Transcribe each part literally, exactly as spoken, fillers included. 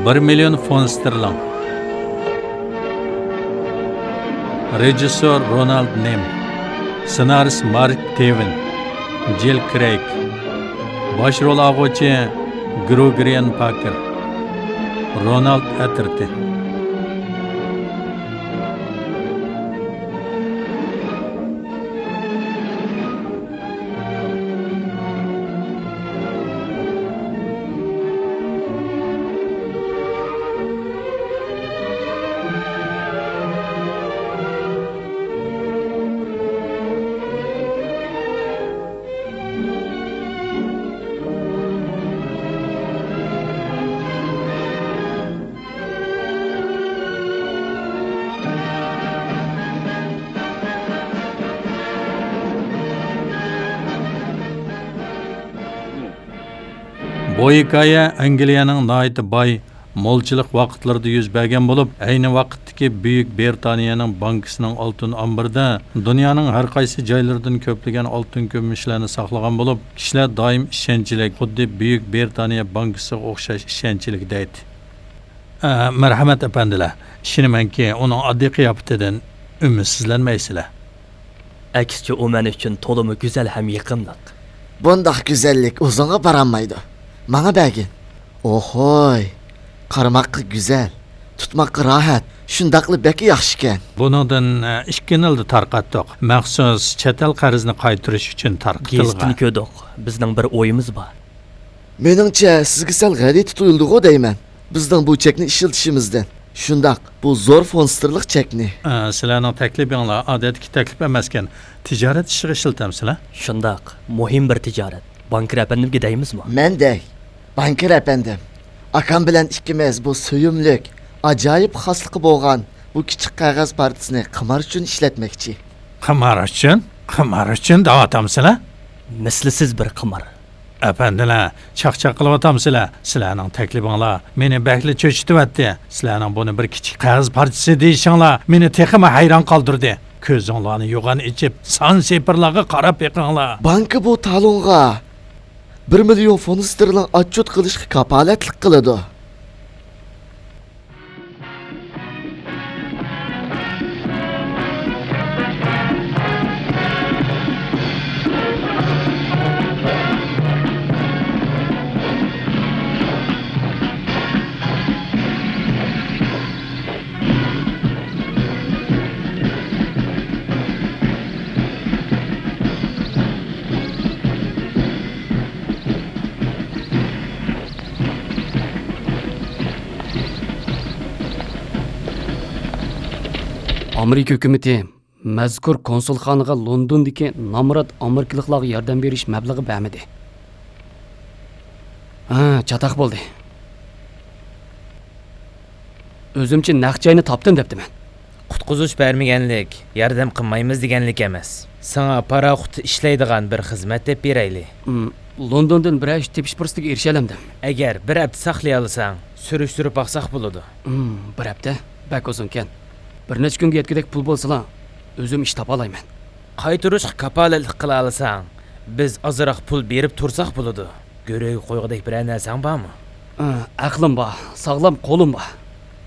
بىر مىليون فونت ستېرلىڭ. رېژىسسور رونالد نېم. سېنارىست مارك تېۋىن. جىل كرېيگ. باش رول ئالغۇچى گرېگورىيان پاكېر. رونالد ئەترىتى. بۇ ھېكايە ئەنگلىيەنىڭ ناھايىتى باي، مولچىلىق ۋاقىتلىرىدا يۈز بەرگەن بولۇپ، ئەينى ۋاقىتتىكى بۈيۈك بىرىتانىيەنىڭ بانكىسىنىڭ ئالتۇن ئامبىرىدا دۇنيانىڭ ھەر قايسى جايلىرىدىن كۆپلىگەن ئالتۇن كۈمۈشلەرنى ساقلىغان بولۇپ، كىشىلەر دائىم ئىشەنچلىك، خۇددى بۈيۈك بىرىتانىيە بانكىسىغا ئوخشاش ئىشەنچلىكتەيدۇ. ئە، مەرھەمەت ئەپەندىلەر، ئىشىنىمەنكى، ئۇنىڭ ئاددىي قىياپىتىدىن ئۈمىدسىزلەنمەيسىلەر. ئەكسىچە، ئۇ مەن ئۈچۈن تولىمۇ گۈزەل ھەم يېقىملىق. بۇنداق گۈزەللىك ئۇزۇنغا بارالمايدۇ. ماڭا بەرگىن. ئوھوي، قارىماققا گۈزەل، تۇتماققا راھەت، شۇنداقلا بەك ياخشىكەن. بۇنىڭدىن، ئە، ئىككى يىلدا تارقاتتۇق. مەخسۇس چەت ئەل قەرزىنى قايتۇرۇش ئۈچۈن تارقىتىلغان. گېزىتتىن كۆردۇق. بىزنىڭ بىر ئويىمىز بار. مېنىڭچە، سىزگە سەل غەلىتە تۇيۇلدىغۇ دەيمەن. بىزنىڭ بۇ چەكنى ئىشلىتىشىمىزدىن. شۇنداق، بۇ زور فونت ستېرلىق چەكنى. ئە، سىلەرنىڭ تەكلىپىڭلار ئادەتتىكى تەكلىپ ئەمەسكەن. تىجارەت ئىشىغا ئىشلىتەمسىلەر؟ شۇنداق، مۇھىم بىر تىجارەت. بانكىر ئەپەندىمگە دەيمىزمۇ؟ مەن دەي. بانكىر ئەپەندىم، ئاكام بىلەن ئىككىمىز بۇ سۆيۈملۈك، ئاجايىپ خاسلىقى بولغان بۇ كىچىك قەغەز پارچىسىنى قىمار ئۈچۈن ئىشلەتمەكچى. قىمار ئۈچۈن؟ قىمار ئۈچۈن دەۋاتامسىلەر؟ مىسلىسىز بىر قىمار. ئەپەندىلەر، چاقچاق قىلىۋاتامسىلەر؟ سىلەرنىڭ تەكلىپىڭلار مېنى بەكلا چۆچۈتۈۋەتتى. سىلەرنىڭ بۇنى بىر كىچىك قەغەز پارچىسى دېيىشىڭلار مېنى تېخىمۇ ھەيران قالدۇردى. كۆزۈڭلارنى يوغان ئېچىپ، سان سىپىرلارغا قاراپ بېقىڭلار. بانكا بۇ تالونغا بىر مىليون فونت ستېرلىڭ ئاتچوت قىلىشقا كاپالەتلىك قىلىدۇ. ئامېرىكا ھۆكۈمىتى مەزكۇر كونسۇلخانىغا لوندوندىكى نامرات ئامېرىكىلىقلارغا ياردەم بېرىش مەبلىغى بەرمىدى. ھە، چاتاق بولدى. ئۆزۈمچە نەق جاينى تاپتىم دەپتىمەن. قۇتقۇزۇش بەرمىگەنلىك، ياردەم قىلمايمىز دېگەنلىك ئەمەس. ساڭا پاراخوتتا ئىشلەيدىغان بىر خىزمەت دەپ بېرەيلى. م، لوندوندىن بىرەر ئىش تېپىش پۇرسىتىگە ئېرىشەلەمدىم. ئەگەر بىر ھەپتە ساقلىيالىساڭ، سۈرۈشتۈرۈپ باقساق بولىدۇ. م، بىر ھەپتە؟ بەك ئۇزۇنكەن. بىر نەچچە كۈنگە يەتكۈدەك پۇل بولسىلا، ئۆزۈم ئىش تاپالايمەن. قايتۇرۇشقا كاپالەتلىك قىلالىساڭ، بىز ئازراق پۇل بېرىپ تۇرساق بولىدۇ. گۆرۈگە قويغۇدەك بىرەر نەرسەڭ بارمۇ؟ ئە، ئەقلىم بار، ساغلام قولۇم بار.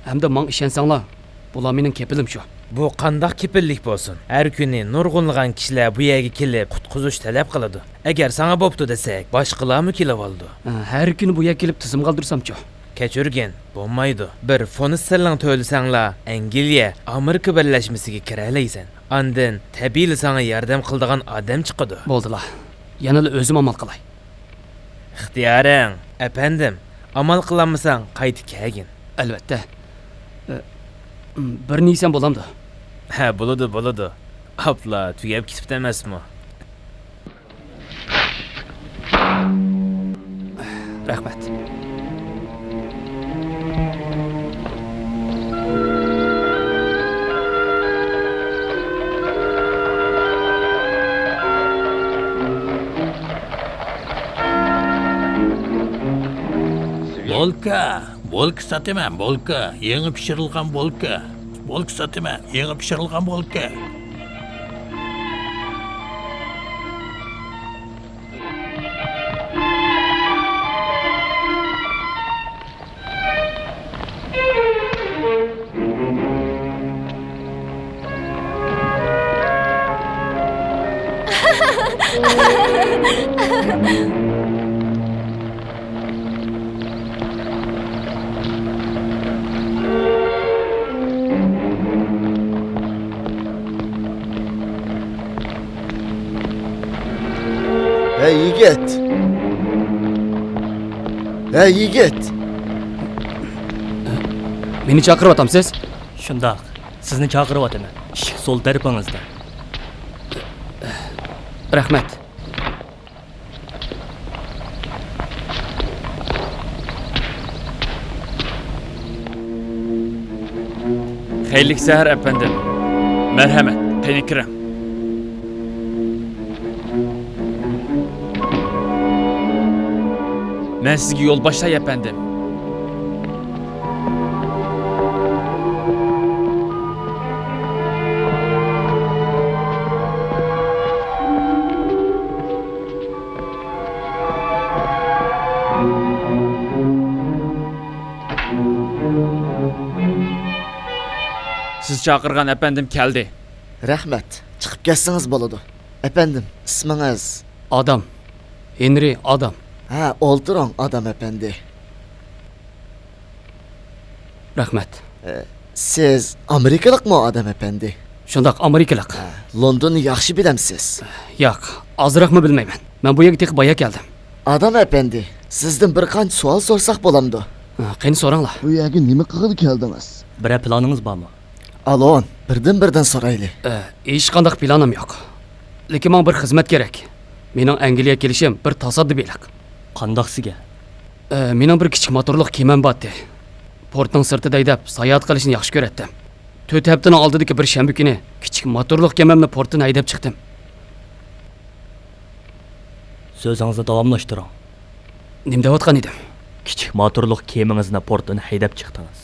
ھەمدە ماڭا ئىشەنسەڭلار، بۇلار مېنىڭ كېپىلىم شۇ. بۇ قانداق كېپىللىك بولسۇن؟ ھەر كۈنى نۇرغۇنلىغان كىشىلەر بۇ يەرگە كېلىپ قۇتقۇزۇش تەلەپ قىلىدۇ. ئەگەر ساڭا بوپتۇ دېسەك، باشقىلارمۇ كېلىۋالىدۇ. ئە، ھەر كۈنى بۇ يەرگە كېلىپ تىزىمغا ئالدۇرسامچۇ؟ كەچۈرگىن، بولمايدۇ. بىر فونت ستېرلىڭ تۆلىسەڭلا، ئەنگلىيە، ئامېرىكا بىرلەشمىسىگە كىرەلەيسەن. ئاندىن تەبىئىيلا ساڭا ياردەم قىلىدىغان ئادەم چىقىدۇ. بولدىلا. يەنىلا ئۆزۈم ئامال قىلاي. ئىختىيارىڭ، ئەپەندىم. ئامال قىلالمىساڭ، قايتا كەلگىن. ئەلۋەتتە. ئە، بىرنى يېسەم بولامدۇ؟ ھە، بولىدۇ، بولىدۇ. ئاپلا تۈگەپ كېتىپتۇ ئەمەسمۇ؟ رەھمەت. بولكا، بولكا ساتىمەن، بولكا. يېڭى پىشۇرۇلغان بولكا. بولكا ساتىمەن، يېڭى پىشۇرۇلغان بولكا. ھەي، يىگىت! ھەي، يىگىت! مېنى چاقىرىۋاتامسىز؟ شۇنداق، سىزنى چاقىرىۋاتىمەن. ئىشىك سول تەرىپىڭىزدە. رەھمەت. خەيرلىك سەھەر، ئەپەندىم. مەرھەمەت، قېنى كىرىڭ. مەن سىزگە يول باشلاي، ئەپەندىم. سىز چاقىرغان ئەپەندىم كەلدى. رەھمەت، چىقىپ كەتسىڭىز بولىدۇ. ئەپەندىم، ئىسمىڭىز؟ ئادام. ھېنرى ئادام. ھە، ئولتۇرۇڭ، ئادام ئەپەندى. رەھمەت. ئە، سىز ئامېرىكىلىقمۇ، ئادەم ئەپەندى؟ شۇنداق، ئامېرىكىلىق. ھە، لوندوننى ياخشى بىلەمسىز؟ ياق، ئازراقمۇ بىلمەيمەن. مەن بۇ يەرگە تېخى بايا كەلدىم. ئادەم ئەپەندى، سىزدىن بىر قانچە سوئال سورىساق بولامدۇ؟ ھە، قېنى سوراڭلار. بۇ يەرگە نېمە قىلغىلى كەلدىڭىز؟ بىرەر پىلانىڭىز بارمۇ؟ ئالون، بىردىن-بىردىن سورايلى. ئە، ھېچقانداق پىلانىم يوق. لېكىن ماڭا بىر خىزمەت كېرەك. مېنىڭ ئەنگلىيەگە كېلىشىم بىر تاسادىپىيلىق. قانداقسىگە؟ ئە، مېنىڭ بىر كىچىك موتورلۇق كېمەم بارتى. پورتنىڭ سىرتىدا ھەيدەپ ساياھەت قىلىشنى ياخشى كۆرەتتىم. تۆت ھەپتىنىڭ ئالدىدىكى بىر شەنبە كۈنى كىچىك موتورلۇق كېمەمنى پورتتىن ھەيدەپ چىقتىم. سۆزىڭىزنى داۋاملاشتۇرۇڭ. نېمە دەۋاتقان ئىدىم؟ كىچىك موتورلۇق كېمىڭىزنى پورتتىن ھەيدەپ چىقتىڭىز.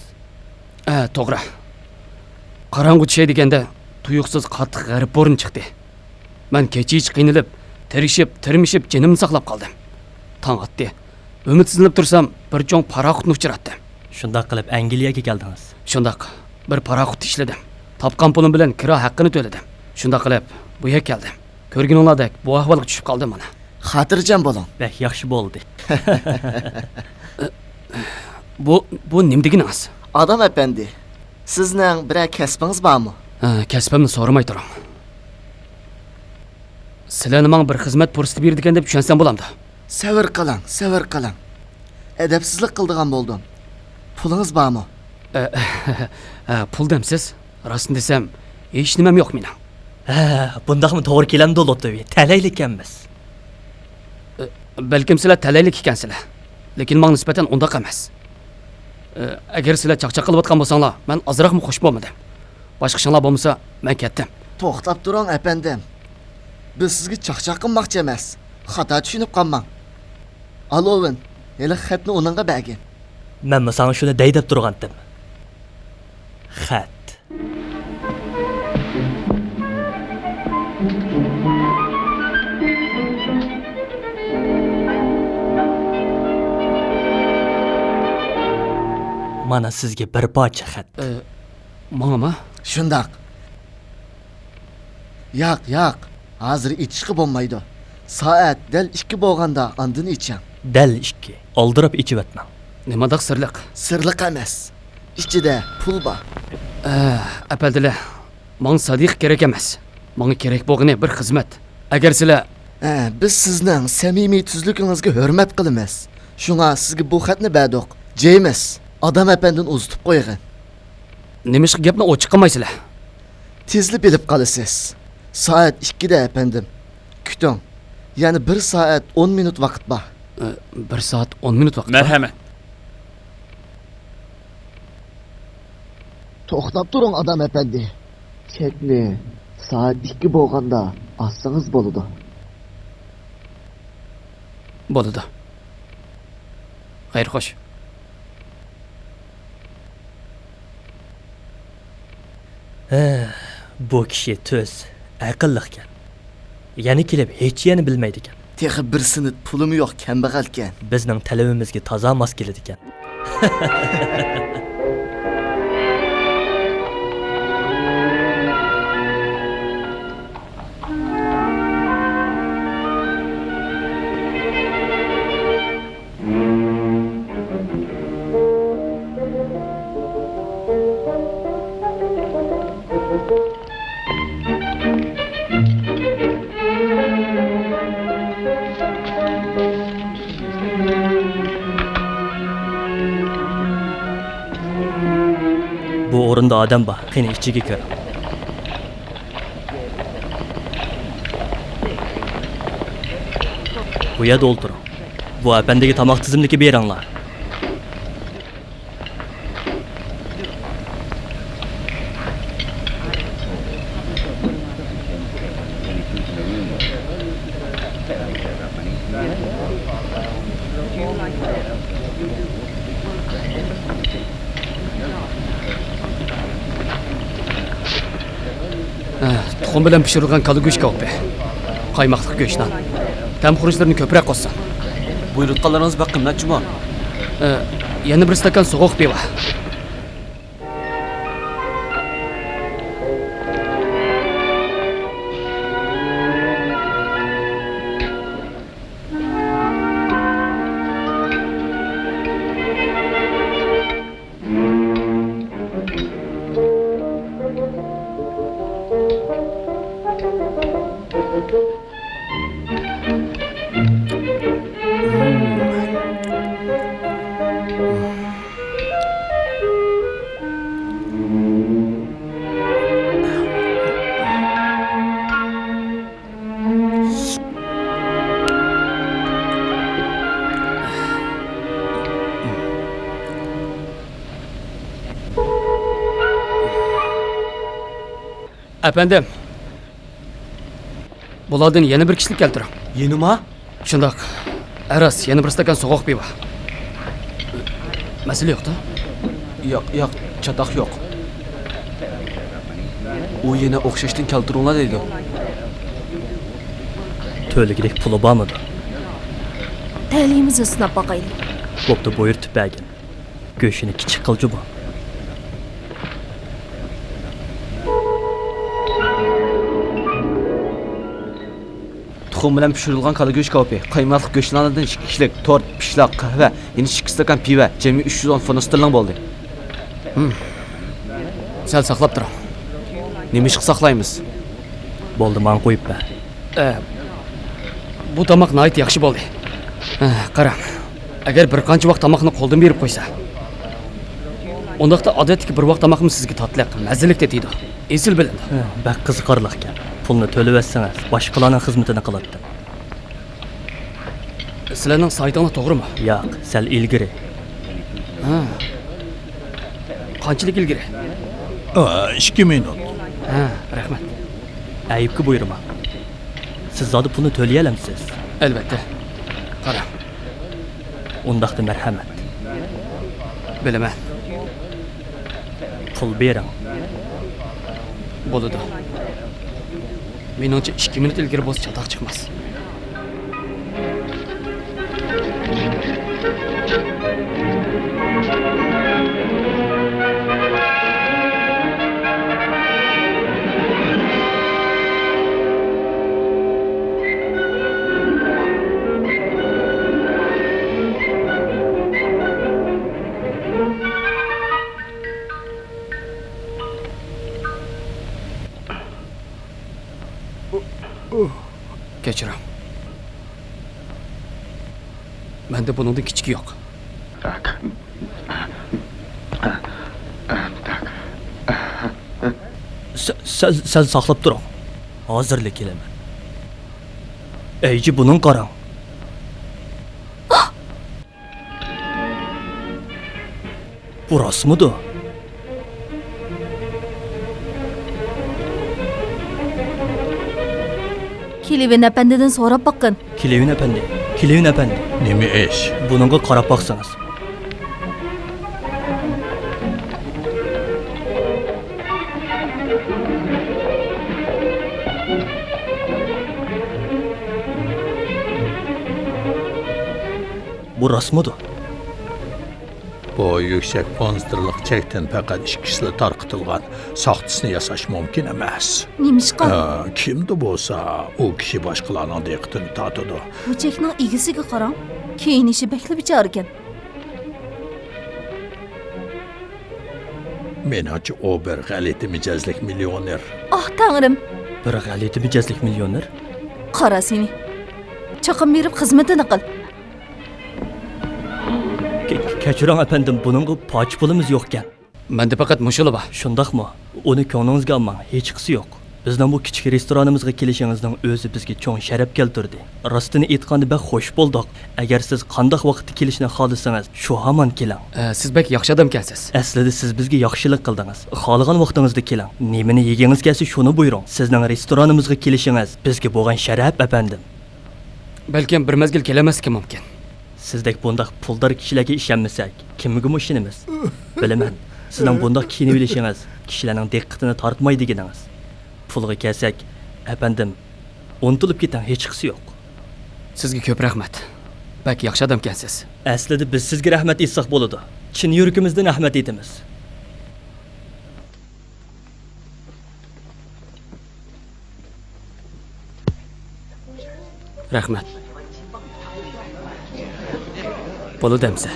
ئە، توغرا. قاراڭغۇ چۈشەي دېگەندە، تۇيۇقسىز قاتتىق غەرىب بورىنى چىقتى. مەن كېچىچە قىينىلىپ، تىرىشىپ، تىرمىشىپ جېنىمنى ساقلاپ قالدىم. تاڭ ئاتتى. ئۈمىدسىزلىنىپ تۇرسام، بىر چوڭ پاراخوتنى ئۇچراتتىم. شۇنداق قىلىپ ئەنگلىيەگە كەلدىڭىز؟ شۇنداق. بىر پاراخوتتا ئىشلىدىم. تاپقان پۇلۇم بىلەن كىرا ھەققىنى تۆلىدىم. شۇنداق قىلىپ بۇ يەرگە كەلدىم. كۆرگىنىڭلاردەك بۇ ئەھۋالغا چۈشۈپ قالدىم مانا. خاتىرجەم بولۇڭ. بەك ياخشى بولدى. بۇ، بۇ نېمە دېگىنىڭىز؟ ئادەم ئەپەندى، سىزنىڭ بىرەر كەسپىڭىز بارمۇ؟ ھە، كەسپىمنى سورىماي تۇرۇڭ. سىلەرنى ماڭا بىر خىزمەت پۇرسىتى بېرىدىكەن دەپ چۈشەنسەم بولامدۇ؟ سەۋر قىلىڭ، سەۋر قىلىڭ. ئەدەپسىزلىك قىلىدىغان بولدۇم. پۇلىڭىز بارمۇ؟ ئە، ھە، پۇل دەمسىز؟ راستىنى دېسەم، ھېچ نېمەم يوق مېنىڭ. ھە، بۇنداقمۇ توغرا كېلەمدۇ، لوتوۋى؟ تەلەيلىككەنمىز. ئە، بەلكىم سىلەر تەلەيلىك ئىكەنسىلەر. لېكىن ماڭا نىسبەتەن ئۇنداق ئەمەس. ئە، ئەگەر سىلەر چاقچاق قىلىۋاتقان بولساڭلار، مەن ئازراقمۇ خۇش بولمىدىم. باشقا ئىشىڭلار بولمىسا، مەن كەتتىم. توختاپ تۇرۇڭ، ئەپەندىم. بىز سىزگە چاقچاق قىلماقچى ئەمەس. خاتا چۈشىنىپ قالماڭ. ئالوۋىن، ھېلىقى خەتنى ئۇنىڭغا بەرگىن. مەنمۇ ساڭا شۇنى دەي دەپ تۇرغانتىم. خەت. مانا سىزگە بىر پارچە خەت. ئە، ماڭىمۇ؟ شۇنداق. ياق، ياق. ھازىر ئېچىشقا بولمايدۇ. سائەت دەل ئىككى بولغاندا ئاندىن ئېچىڭ. دەل ئىككى. ئالدىراپ ئېچىۋەتمەڭ. نېمانداق سىرلىق؟ سىرلىق ئەمەس. ئىچىدە پۇل بار. ئە، ئەپەندىلەر، ماڭا سادىقە كېرەك ئەمەس. ماڭا كېرەك بولغىنى بىر خىزمەت. ئەگەر سىلەر ھە، بىز سىزنىڭ سەمىمىي تۈزلۈكىڭىزگە ھۆرمەت قىلىمىز. شۇڭا سىزگە بۇ خەتنى بەردۇق. جېيمىس، ئادەم ئەپەندىنى ئۇزىتىپ قويغىن. نېمىشقا گەپنى ئوچۇق قىلمايسىلەر؟ تېزلا بىلىپ قالىسىز. سائەت ئىككىدە، ئەپەندىم. كۈتۈڭ. يەنە بىر سائەت ئون مىنۇت ۋاقىت بار. ئە، بىر سائەت ئون مىنۇت ۋاقىت بار؟ مەرھەمەت. توختاپ تۇرۇڭ، ئادەم ئەپەندى. چەكنى سائەت ئىككى بولغاندا ئاچسىڭىز بولىدۇ. بولىدۇ. خەير، خوش. ھە، بۇ كىشى تۈز، ئەقىللىقكەن. يەنە كېلىپ ھېچ يەرنى بىلمەيدىكەن. تېخى بىر سېنىت پۇلىمۇ يوق، كەمبەغەلكەن. بىزنىڭ تەلىپىمىزگە تازا ماس كېلىدىكەن. ئورۇندا ئادەم بار، قېنى ئىچىگە كىر. بۇ يەردە ئولتۇرۇڭ. بۇ ئەپەندىگە تاماق تىزىملىكى بېرىڭلار. ھە، تۇخۇم بىلەن پىشۇرۇلغان كالا گۆش كاۋىپى. قايماقلىق گۆش نان. تەم خۇرۇچلىرىنى كۆپرەك قوشسۇن. بۇيرۇتقانلىرىڭىز بەك قىممەت جۇمۇ. ھە، يەنە بىر ئىستاكان سوغۇق پىۋا. ئەپەندىم، بۇلاردىن يەنە بىر كىشىلىك كەلتۈرۈڭ. يەنىما؟ شۇنداق. ھە راست، يەنە بىر ئىستاكان سوغۇق پىۋا. مەسىلە يوق-تۇ؟ ياق، ياق، چاتاق يوق. ئۇ يەنە ئوخشاشتىن كەلتۈرۈڭلار دەيدۇ. تۆلىگۈدەك پۇلى بارمىدۇ؟ تەلىيىمىزنى سىناپ باقايلى. بوپتۇ، بۇيرۇتۇپ بەرگىن. گۆشىنى كىچىك قىلچۇ بۇ. تۇخۇم بىلەن پىشۇرۇلغان كالا گۆش كاۋىپى، قايماقلىق گۆش نانىدىن ئىككى كىشىلىك، تورت، پىشلاق، قەھۋە، يەنە ئىككى ئىستاكان پىۋە، جەمئىي ئۈچ يۈز ئون فونس ستېرلىڭ بولدى. ھىم. سەل ساقلاپ تۇرۇڭ. نېمە ئىشقا ساقلايمىز؟ بولدى، ماڭا قويۇپ بەر. ئە، بۇ تاماق ناھايىتى ياخشى بولدى. ئە، قاراڭ، ئەگەر بىر قانچە ۋاق تاماقنى قولدىن بېرىپ قويسا، ئۇنداقتا ئادەتتىكى بىر ۋاق تاماقمۇ سىزگە تاتلىق، مەززىلىك تېتىيدۇ. ئېسىل بىلىنىدۇ. ھە، بەك قىزىقارلىقكەن. پۇلنى تۆلىۋەتسىڭىز، باشقىلارنىڭ خىزمىتىنى قىلاتتىم. سىلەرنىڭ سايتىڭلار توغرىمۇ؟ ياق، سەل ئىلگىرى. ھە. قانچىلىك ئىلگىرى؟ ئا، ئىككى مىنۇت. ھە، رەھمەت. ئەيىبكە بۇيرۇماڭ. سىز زادى پۇلنى تۆلىيەلەمسىز؟ ئەلۋەتتە. قارا. ئۇنداقتا مەرھەمەت. بىلىمەن. پۇل بېرىڭ. بولىدۇ. مېنىڭچە، ئىككى مىنۇت ئىلگىرى بولسا چاتاق چىقماس. كەچۈرۈڭ. مەندە بۇنىڭدىن كىچىكى يوق. سە-، سەل، سەل ساقلاپ تۇرۇڭ. ھازىرلا كېلىمەن. ئەيجى، بۇنىڭغا قاراڭ. بۇ راستمىدۇ؟ كېلىۋېن ئەپەندىدىن سوراپ باققىن. كېلىۋېن ئەپەندى، كېلىۋېن ئەپەندى. نېمە ئىش؟ بۇنىڭغا قاراپ باقسىڭىز. بۇ راستمىدۇ؟ بۇ يۈكسەك فونستېرلىق چەكتىن پەقەت ئىككىسىلا تارقىتىلغان، ساختىسىنى ياساش مۇمكىن ئەمەس. نېمىشقا؟ ئە، كىمدۇ بولسا، ئۇ كىشى باشقىلارنىڭ دىققىتىنى تارتىدۇ. بۇ چەكنىڭ ئىگىسىگە قاراڭ. كىيىنىشى بەكلا بىچارىكەن. مېنىڭچە، ئۇ بىر غەلىتە مىجەزلىك مىليونېر. ئاھ، تەڭرىم! بىر غەلىتە مىجەزلىك مىليونېر؟ قارا سېنى. چاقىم بېرىپ خىزمىتىنى قىل. كە-، كەچۈرۈڭ، ئەپەندىم، بۇنىڭغا پارچە پۇلىمىز يوقكەن. مەندە پەقەت مۇشۇلا بار. شۇنداقمۇ؟ ئۇنى كۆڭلىڭىزگە ئالماڭ، ھېچقىسى يوق. بىزنىڭ بۇ كىچىك رېستورانىمىزغا كېلىشىڭىزنىڭ ئۆزى بىزگە چوڭ شەرەپ كەلتۈردى. راستىنى ئېيتقاندا، بەك خوش بولدۇق. ئەگەر سىز قانداق ۋاقىتتا كېلىشنى خالىسىڭىز، شۇ ھامان كېلىڭ. ئە، سىز بەك ياخشى ئادەمكەنسىز. ئەسلىدە سىز بىزگە ياخشىلىق قىلدىڭىز. خالىغان ۋاقتىڭىزدا كېلىڭ. نېمىنى يېگۈڭىز كەلسە، شۇنى بۇيرۇڭ. سىزنىڭ رېستورانىمىزغا كېلىشىڭىز بىزگە بولغان شەرەپ، ئەپەندىم. بەلكىم بىر مەزگىل كېلەلمەسلىكىم مۇمكىن. سىزدەك بۇنداق پۇلدار كىشىلەرگە ئىشەنمىسەك، كىمگىمۇ ئىشىنىمىز؟ بىلىمەن، سىزنىڭ بۇنداق كىيىنىۋېلىشىڭىز كىشىلەرنىڭ دىققىتىنى تارتمايدىكىنىڭىز. پۇلغا كەلسەك، ئەپەندىم، ئۇنتۇلۇپ كېتىڭ، ھېچقىسى يوق. سىزگە كۆپ رەھمەت. بەك ياخشى ئادەمكەنسىز. ئەسلىدە بىز سىزگە رەھمەت ئېيتساق بولىدۇ. چىن يۈرىكىمىزدىن رەھمەت ئېيتىمىز. رەھمەت. بولىدۇ ئەمسە.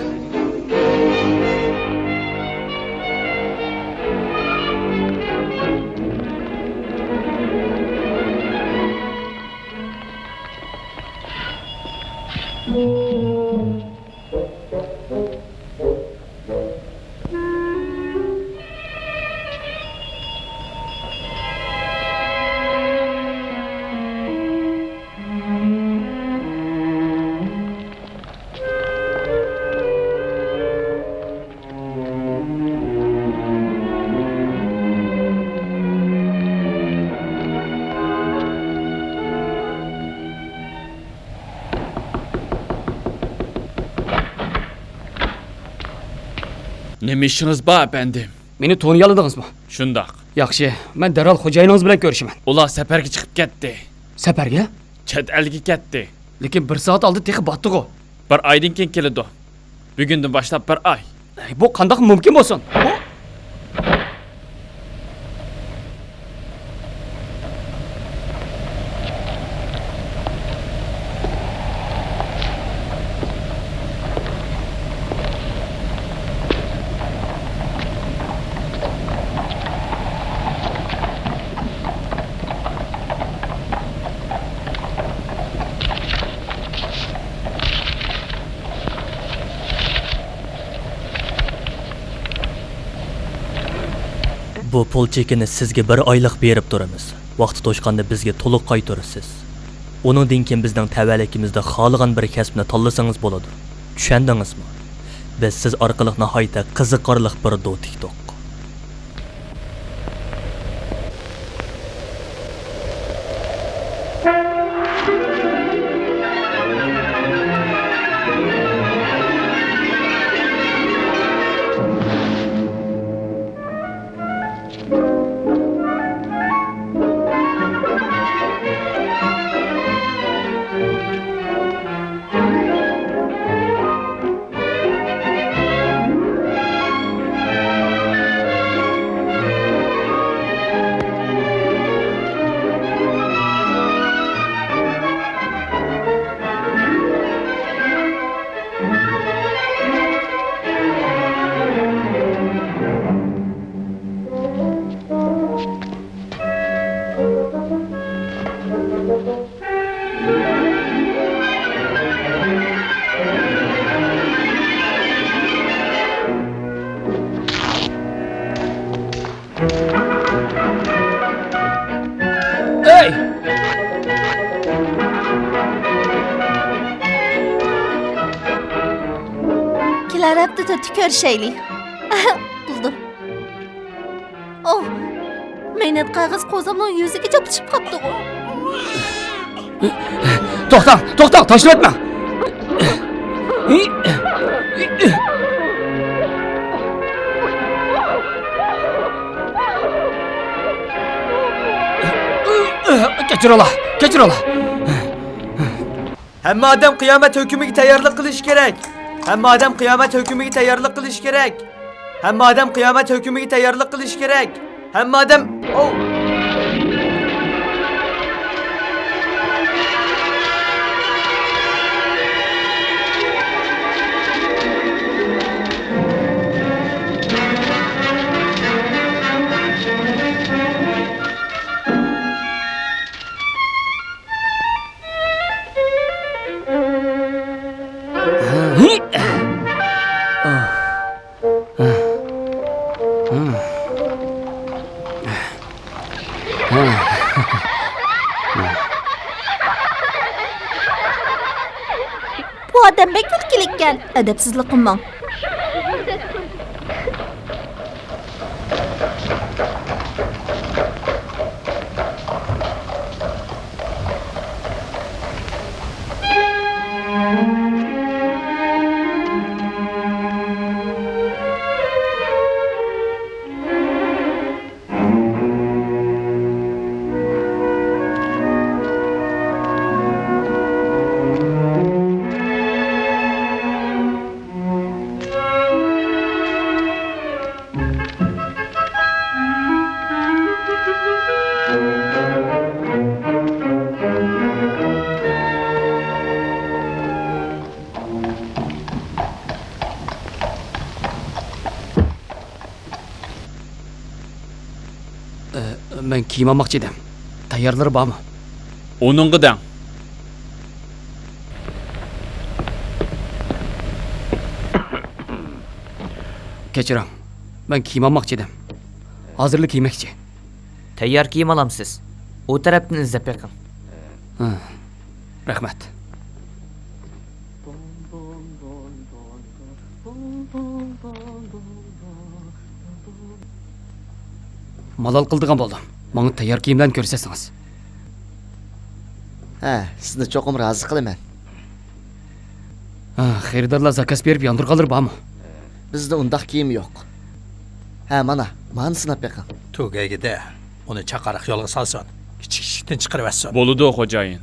نېمە ئىشىڭىز بار، ئەپەندىم؟ مېنى تونۇيالىدىڭىزمۇ؟ شۇنداق. ياخشى، مەن دەرھال خوجايىنىڭىز بىلەن كۆرۈشىمەن. ئۇلار سەپەرگە چىقىپ كەتتى. سەپەرگە؟ چەت ئەلگە كەتتى. لېكىن بىر سائەت ئالدى تېخى باتتىغۇ. بىر ئايدىن كېيىن كېلىدۇ. بۈگۈندىن باشلاپ بىر ئاي. ئەي، بۇ قانداق مۇمكىن بولسۇن؟ بۇ بۇ پۇل چېكىنى سىزگە بىر ئايلىق بېرىپ تۇرىمىز. ۋاقتى توشقاندا بىزگە تولۇق قايتۇرىسىز. ئۇنىڭدىن كېيىن بىزنىڭ تەۋەلىكىمىزدە خالىغان بىر كەسىپنى تاللىسىڭىز بولىدۇ. چۈشەندىڭىزمۇ؟ بىز سىز ئارقىلىق ناھايىتى قىزىقارلىق بىر دو تىكتۇق. ئەي! كېلەر ھەپتىدە كۆرۈشەيلى. بولدى. ئوھ، مەينەت قەغەز قوزامنىڭ يۈزىگە چاپلىشىپ قاپتىغۇ. توختاڭ، توختاڭ، تاشلىۋەتمەڭ. كەچۈرۈڭلار، كەچۈرۈڭلار. ھەممە ئادەم قىيامەت ھۆكمىگە تەييارلىق قىلىشى كېرەك. ھەممە ئادەم قىيامەت ھۆكمىگە تەييارلىق قىلىشى كېرەك. ھەممە ئادەم قىيامەت ھۆكمىگە تەييارلىق قىلىشى كېرەك. ھەممە ئادەم، ئوۋ! ئادەم بەك كۈلكىلىككەن. ئەدەپسىزلىك قىلماڭ. ئە، مەن كىيىم ئالماقچى ئىدىم. تەييارلىرى بارمۇ؟ ئۇنىڭغا دەڭ. كەچۈرۈڭ. مەن كىيىم ئالماقچى ئىدىم. ھازىرلا كىيمەكچى. تەييار كىيىم ئالامسىز؟ ئۇ تەرەپتىن ئىزدەپ بېقىڭ. ھە، رەھمەت. مالال قىلىدىغان بولدۇم. ماڭا تەييار كىيىملەرنى كۆرسەتسىڭىز. ھە، سىزنى چوقۇم رازى قىلىمەن. ھە، خېرىدارلار زاكاز بېرىپ ياندۇرغانلىرى بارمۇ؟ بىزدە ئۇنداق كىيىم يوق. ھە، مانا، مانى سىناپ بېقىڭ. تۈگەيگىدە، ئۇنى چاققانراق يولغا سالسۇن. كىچىك ئىشىكتىن چىقىرىۋەتسۇن. بولىدۇ، خوجايىن.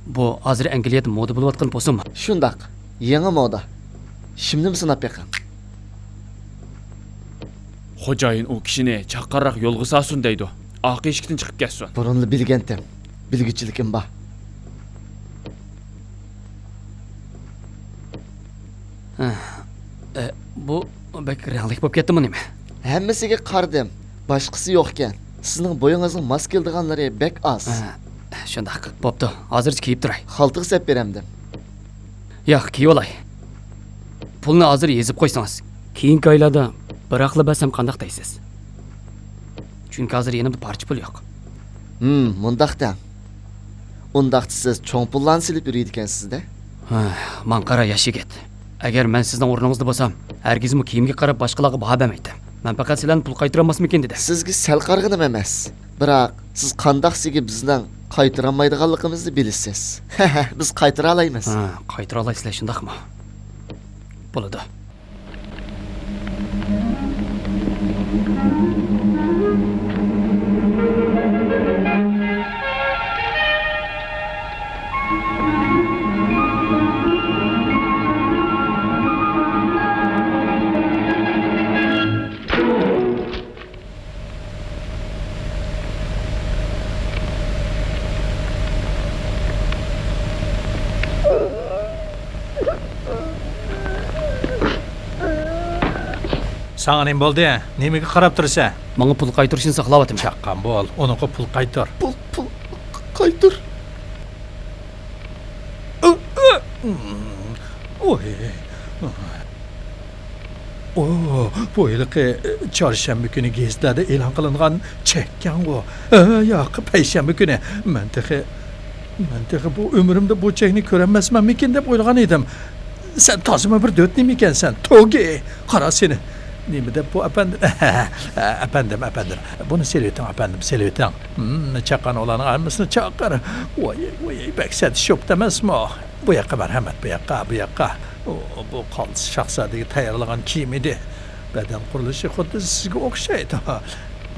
بۇ ھازىر ئەنگلىيەدە مودا بولۇۋاتقان پوسۇم. شۇنداق، يېڭى مودا. شىمنىمۇ سىناپ بېقىڭ. خوجايىن ئۇ كىشىنى چاققانراق يولغا سالسۇن دەيدۇ. ئارقا ئىشىكتىن چىقىپ كەتسۇن. بۇرۇنلا بىلگەنتىم. بىلگۈچىلىكىم بار. ھە، ئە، بۇ بەك رەڭلىك بولۇپ كەتتىمۇ نېمە؟ ھەممىسىگە قارىدىم. باشقىسى يوقكەن. سىزنىڭ بويىڭىزغا ماس كېلىدىغانلىرى بەك ئاز. ھە، شۇنداق. بوپتۇ، ھازىرچە كىيىپ تۇراي. خالتىغا سەپ بېرەمدىم. ياق، كىيىۋالاي. پۇلنى ھازىر يېزىپ قويسىڭىز. كېيىنكى ئايلاردا بىراقلا بەرسەم قانداق دەيسىز؟ چۈنكى ھازىر يېنىمدا پارچە پۇل يوق. ھىم، مۇنداق دەڭ. ئۇنداقتا سىز چوڭ پۇللارنى سېلىپ يۈرىدىكەنسىز-دە. ھە، ماڭا قارا، ياش يىگىت. ئەگەر مەن سىزنىڭ ئورنىڭىزدا بولسام، ھەرگىزمۇ كىيىمگە قاراپ باشقىلارغا باھا بەرمەيتتىم. مەن پەقەت سىلەرنى پۇل قايتۇرالماسمىكىن دېدىم. سىزگە سەل قارىغىنىم ئەمەس. بىراق، سىز قانداقسىگە بىزنىڭ قايتۇرالمايدىغانلىقىمىزنى بىلىسىز. بىز قايتۇرالايمىز. ھە، قايتۇرالايسىلەر، شۇنداقمۇ؟ بولىدۇ. ساڭا نېمە بولدى؟ نېمىگە قاراپ تۇرىسەن؟ ماڭا پۇل قايتۇرۇشنى ساقلاۋاتىمەن. چاققان بول، ئۇنىڭغا پۇل قايتۇر. پۇل، پۇل قايتۇر. ئوي. ئو، بۇ ھېلىقى چارشەنبە كۈنى گېزىتلەردە ئېلان قىلىنغان چەككەنغۇ؟ ھە، ياق، پەيشەنبە كۈنى. مەن تېخى، مەن تېخى بۇ ئۆمرۈمدە بۇ چەكنى كۆرەلمەسمەنمىكىن دەپ ئويلىغان ئىدىم. سەن تازىمۇ بىر دۆتنىمىكەنسەن، توگى! قارا سېنى. نېمە دەپ بۇ ئەپەندىم؟ ئەپەندىم، ئەپەندىم. بۇنى سېلىۋېتىڭ، ئەپەندىم، سېلىۋېتىڭ. ھىم، چاققان ئۇلارنىڭ ھەممىسىنى چاقىر. ۋاي، ۋاي، بەك سەت شوپت ئەمەسمۇ؟ بۇ ياققا مەرھەمەت، بۇ ياققا، بۇ ياققا. ئۇ، بۇ قالتىس شاھزادىگە تەييارلىغان كىيىم ئىدى. بەدەن قۇرۇلۇشى خۇددى سىزگە ئوخشايدۇ.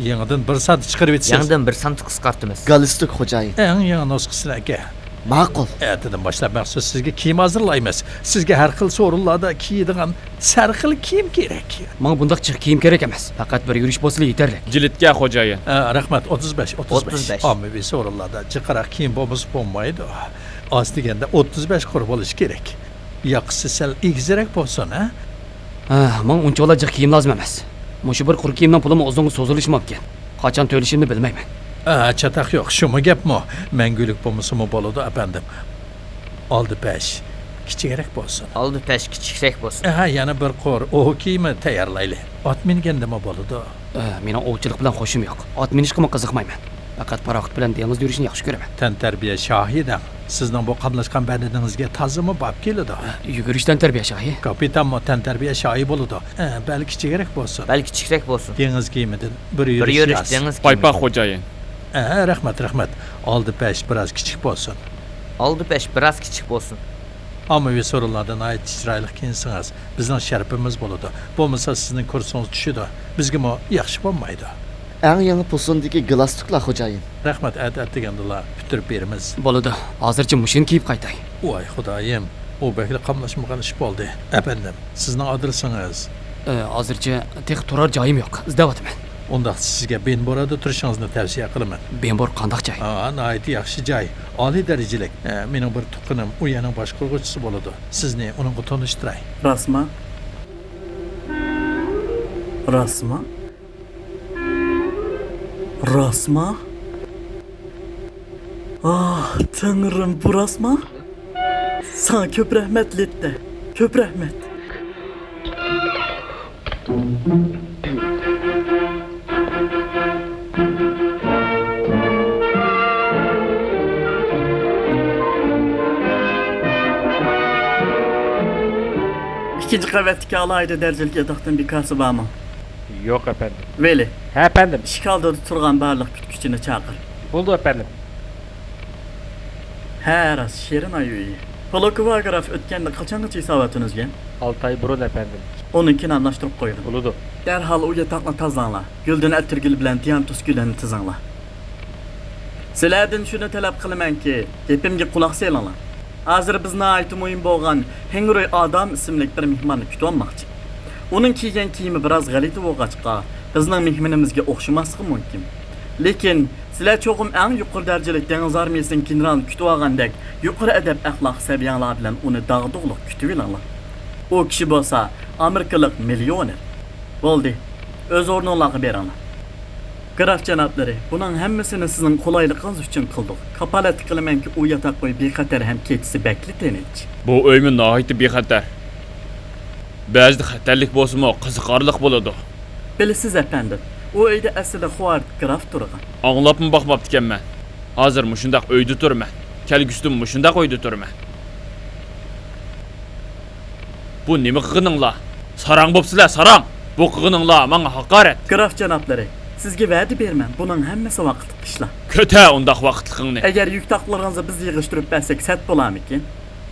يېڭىدىن بىر ساندا چىقىرىۋېتىسىز. يېڭىدىن بىر ساندا قىسقارتىمىز. گالستۇك، خوجايىن. ئەڭ يېڭى نۇسخىسىنى ئەكە. ماقۇل. ئەتىدىن باشلاپ مەخسۇس سىزگە كىيىم ھازىرلايمىز. سىزگە ھەر خىل سورۇنلاردا كىيىدىغان سەر خىل كىيىم كېرەك. ماڭا بۇنداق جىق كىيىم كېرەك ئەمەس. پەقەت بىر يۈرۈش بولسىلا يېتەرلىك. جىلىتكە، خوجايىن. ئە، رەھمەت، ئوتتۇز بەش، ئوتتۇز بەش. ئوتتۇز بەش. ئاممىۋى سورۇنلاردا جىقراق كىيىم بولمىسا بولمايدۇ. ئاز دېگەندە ئوتتۇز بەش قۇر بولۇشى كېرەك. ياقىسى سەل ئېگىزرەك بولسۇن، ھە؟ ھە، ماڭا ئۇنچىۋالا جىق كىيىم لازىم ئەمەس. مۇشۇ بىر قۇر كىيىمنىڭ پۇلىمۇ ئۇزۇنغا سوزۇلۇشى مۇمكىن. قاچان تۆلىشىمنى بىلمەيمەن. ھە، چاتاق يوق، شۇمۇ گەپمۇ؟ مەڭگۈلۈك بولمىسىمۇ بولىدۇ، ئەپەندىم. ئالدى پەش كىچىكرەك بولسۇن. ئالدى پەش كىچىكرەك بولسۇن. ھە، يەنە بىر قۇر ئوۋ كىيىمى تەييارلايلى. ئات مىنگەندىمۇ بولىدۇ. ھە، مېنىڭ ئوۋچىلىق بىلەن خوشۇم يوق. ئات مىنىشقىمۇ قىزىقمايمەن. پەقەت پاراخوت بىلەن دېڭىزدا يۈرۈشنى ياخشى كۆرىمەن. تەنتەربىيە شاھى دەڭ. سىزنىڭ بۇ قاملاشقان بەدىنىڭىزگە تازىمۇ باب كېلىدۇ. يۈگۈرۈش تەنتەربىيە شاھى. كاپىتانمۇ تەنتەربىيە شاھى بولىدۇ. ئە، بەل كىچىكرەك بولسۇن. بەل كىچىكرەك بولسۇن. دېڭىز كىيىمىدىن بىر بىر يۈرۈش يۈرۈش ياز. دېڭىز پايپاق كىيىمى. خوجايىن. ئە، رەھمەت، رەھمەت. ئالدى پەش بىراز كىچىك بولسۇن. ئالدى پەش بىراز كىچىك بولسۇن. ئاممىۋى سورۇنلاردا ناھايىتى چىرايلىق كىيىنسىڭىز، بىزنىڭ شەرىپىمىز بولىدۇ. بولمىسا سىزنىڭ كۇرسىڭىز چۈشىدۇ. بىزگىمۇ ياخشى بولمايدۇ. ئەڭ يېڭى پوسۇندىكى گالستۇكلار، خوجايىن. رەھمەت، ئەتە ئەتىگەندىلا پۈتتۈرۈپ بېرىمىز. بولىدۇ. ھازىرچە مۇشۇنى كىيىپ قايتاي. ۋاي خۇدايىم، ئۇ بەكلا قاملاشمىغان ئىش بولدى. ئەپەندىم، سىزنىڭ ئادرېسىڭىز؟ ئى، ھازىرچە تېخى تۇرار جايىم يوق. ئىزدەۋاتىمەن. ئۇنداق سىزگە بېنبورادا تۇرۇشىڭىزنى تەۋسىيە قىلىمەن. بېنبور قانداق جاي؟ ئا، ناھايىتى ياخشى جاي. ئالىي دەرىجىلىك. ئە، مېنىڭ بىر تۇغقىنىم ئۇ يەرنىڭ باشقۇرغۇچىسى بولىدۇ. سىزنى ئۇنىڭغا تونۇشتۇراي. راستما؟ راستما؟ راستما؟ ئاھ، تەڭرىم، بۇ راستما؟ ساڭا كۆپ رەھمەت، لىتتە. كۆپ رەھمەت. ئىككىنچى قەۋەتتىكى ئالاھىدە دەرىجىلىك ياتاقتىن بىكارسى بارمۇ؟ يوق، ئەپەندىم. ۋېلى. ھە، ئەپەندىم. ئىشىك ئالدىدا تۇرغان بارلىق كۈتكۈچىنى چاقىر. بولدى، ئەپەندىم. ھە، راست، شېرىن ئاي ئۆيى. پولكوۋا گراف ئۆتكەندە قاچانغىچە ھېسابات تۈزگەن؟ ئالتە ئاي بۇرۇن، ئەپەندىم. ئۇنىڭكىنى ئالماشتۇرۇپ قويغىن. بولىدۇ. دەرھال ئۇ ياتاقنى تازىلاڭلار. گۈلدىن ئەتىرگۈل بىلەن دىئانتۇس گۈلىنى تىزىڭلار. سىلەردىن شۇنى تەلەپ قىلىمەنكى، گېپىمگە قۇلاق سېلىڭلار. ھازىر بىز ناھايىتى مۇھىم بولغان ھېڭرۇي ئادام ئىسىملىك بىر مېھماننى كۈتۈۋالماقچى. ئۇنىڭ كىيگەن كىيىمى بىراز غەلىتە بولغاچقا، بىزنىڭ مېھمىنىمىزگە ئوخشىماسلىقى مۇمكىن. لېكىن سىلەر چوقۇم ئەڭ يۇقىرى دەرىجىلىك دېڭىز ئارمىيىسىنىڭ گېنېرالىنى كۈتۈۋالغاندەك، يۇقىرى ئەدەپ-ئەخلاق سەۋىيەڭلار بىلەن ئۇنى داغدۇغىلىق كۈتۈۋېلىڭلار. ئۇ كىشى بولسا ئامېرىكىلىق مىليونېر. بولدى، ئۆز ئورنۇڭلارغا بېرىڭلار. گراف جانابلىرى، بۇنىڭ ھەممىسىنى سىزنىڭ قولايلىقىڭىز ئۈچۈن قىلدۇق. كاپالەتلىك قىلىمەنكى، ئۇ ياتاق ئۆي بىخەتەر ھەم كېچىسى بەكلا تىنچ. بۇ ئۆيمۇ ناھايىتى بىخەتەر. بەزىدە خەتەرلىك بولسىمۇ، قىزىقارلىق بولىدۇ. بىلىسىز، ئەپەندىم، ئۇ ئۆيدە ئەسلىدە خۇۋارد گراف تۇرغان. ئاڭلاپمۇ باقماپتىكەنمەن. ھازىر مۇشۇنداق ئۆيدە تۇرىمەن. كەلگۈسىدىمۇ مۇشۇنداق ئۆيدە تۇرىمەن. بۇ نېمە قىلغىنىڭلار؟ ساراڭ بوپسىلەر، ساراڭ! بۇ قىلغىنىڭلار ماڭا ھاقارەت! گراف جانابلىرى، سىزگە ۋەدە بېرىمەن، بۇنىڭ ھەممىسى ۋاقىتلىق ئىشلار. كۆتەر ئۇنداق ۋاقىتلىقىڭنى! ئەگەر يۈك تاقلىرىڭىزنى بىز يىغىشتۇرۇپ بەرسەك سەت بولارمىكىن؟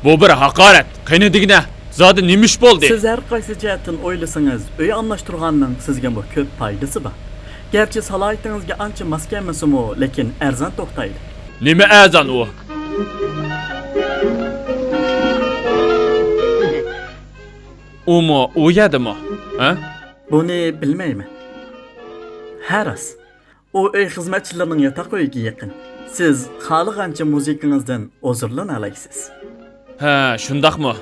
بۇ بىر ھاقارەت! قېنى دېگىنە، زادى نېمە ئىش بولدى؟ سىز ھەر قايسى جەھەتتىن ئويلىسىڭىز، ئۆي ئالماشتۇرغاننىڭ سىزگىمۇ كۆپ پايدىسى بار. گەرچە سالاھىيىتىڭىزگە ئانچە ماس كەلمىسىمۇ، لېكىن ئەرزان توختايدۇ. نېمە ئەرزان ئۇ؟ ئۇمۇ ئۇ يەردىمۇ؟ ھە؟ بۇنى بىلمەيمەن. ھە، راست. ئۇ ئۆي خىزمەتچىلىرىنىڭ ياتاق ئۆيىگە يېقىن. سىز خالىغانچە مۇزىكىڭىزدىن ھۇزۇرلىنالايسىز. ھە، شۇنداقمۇ؟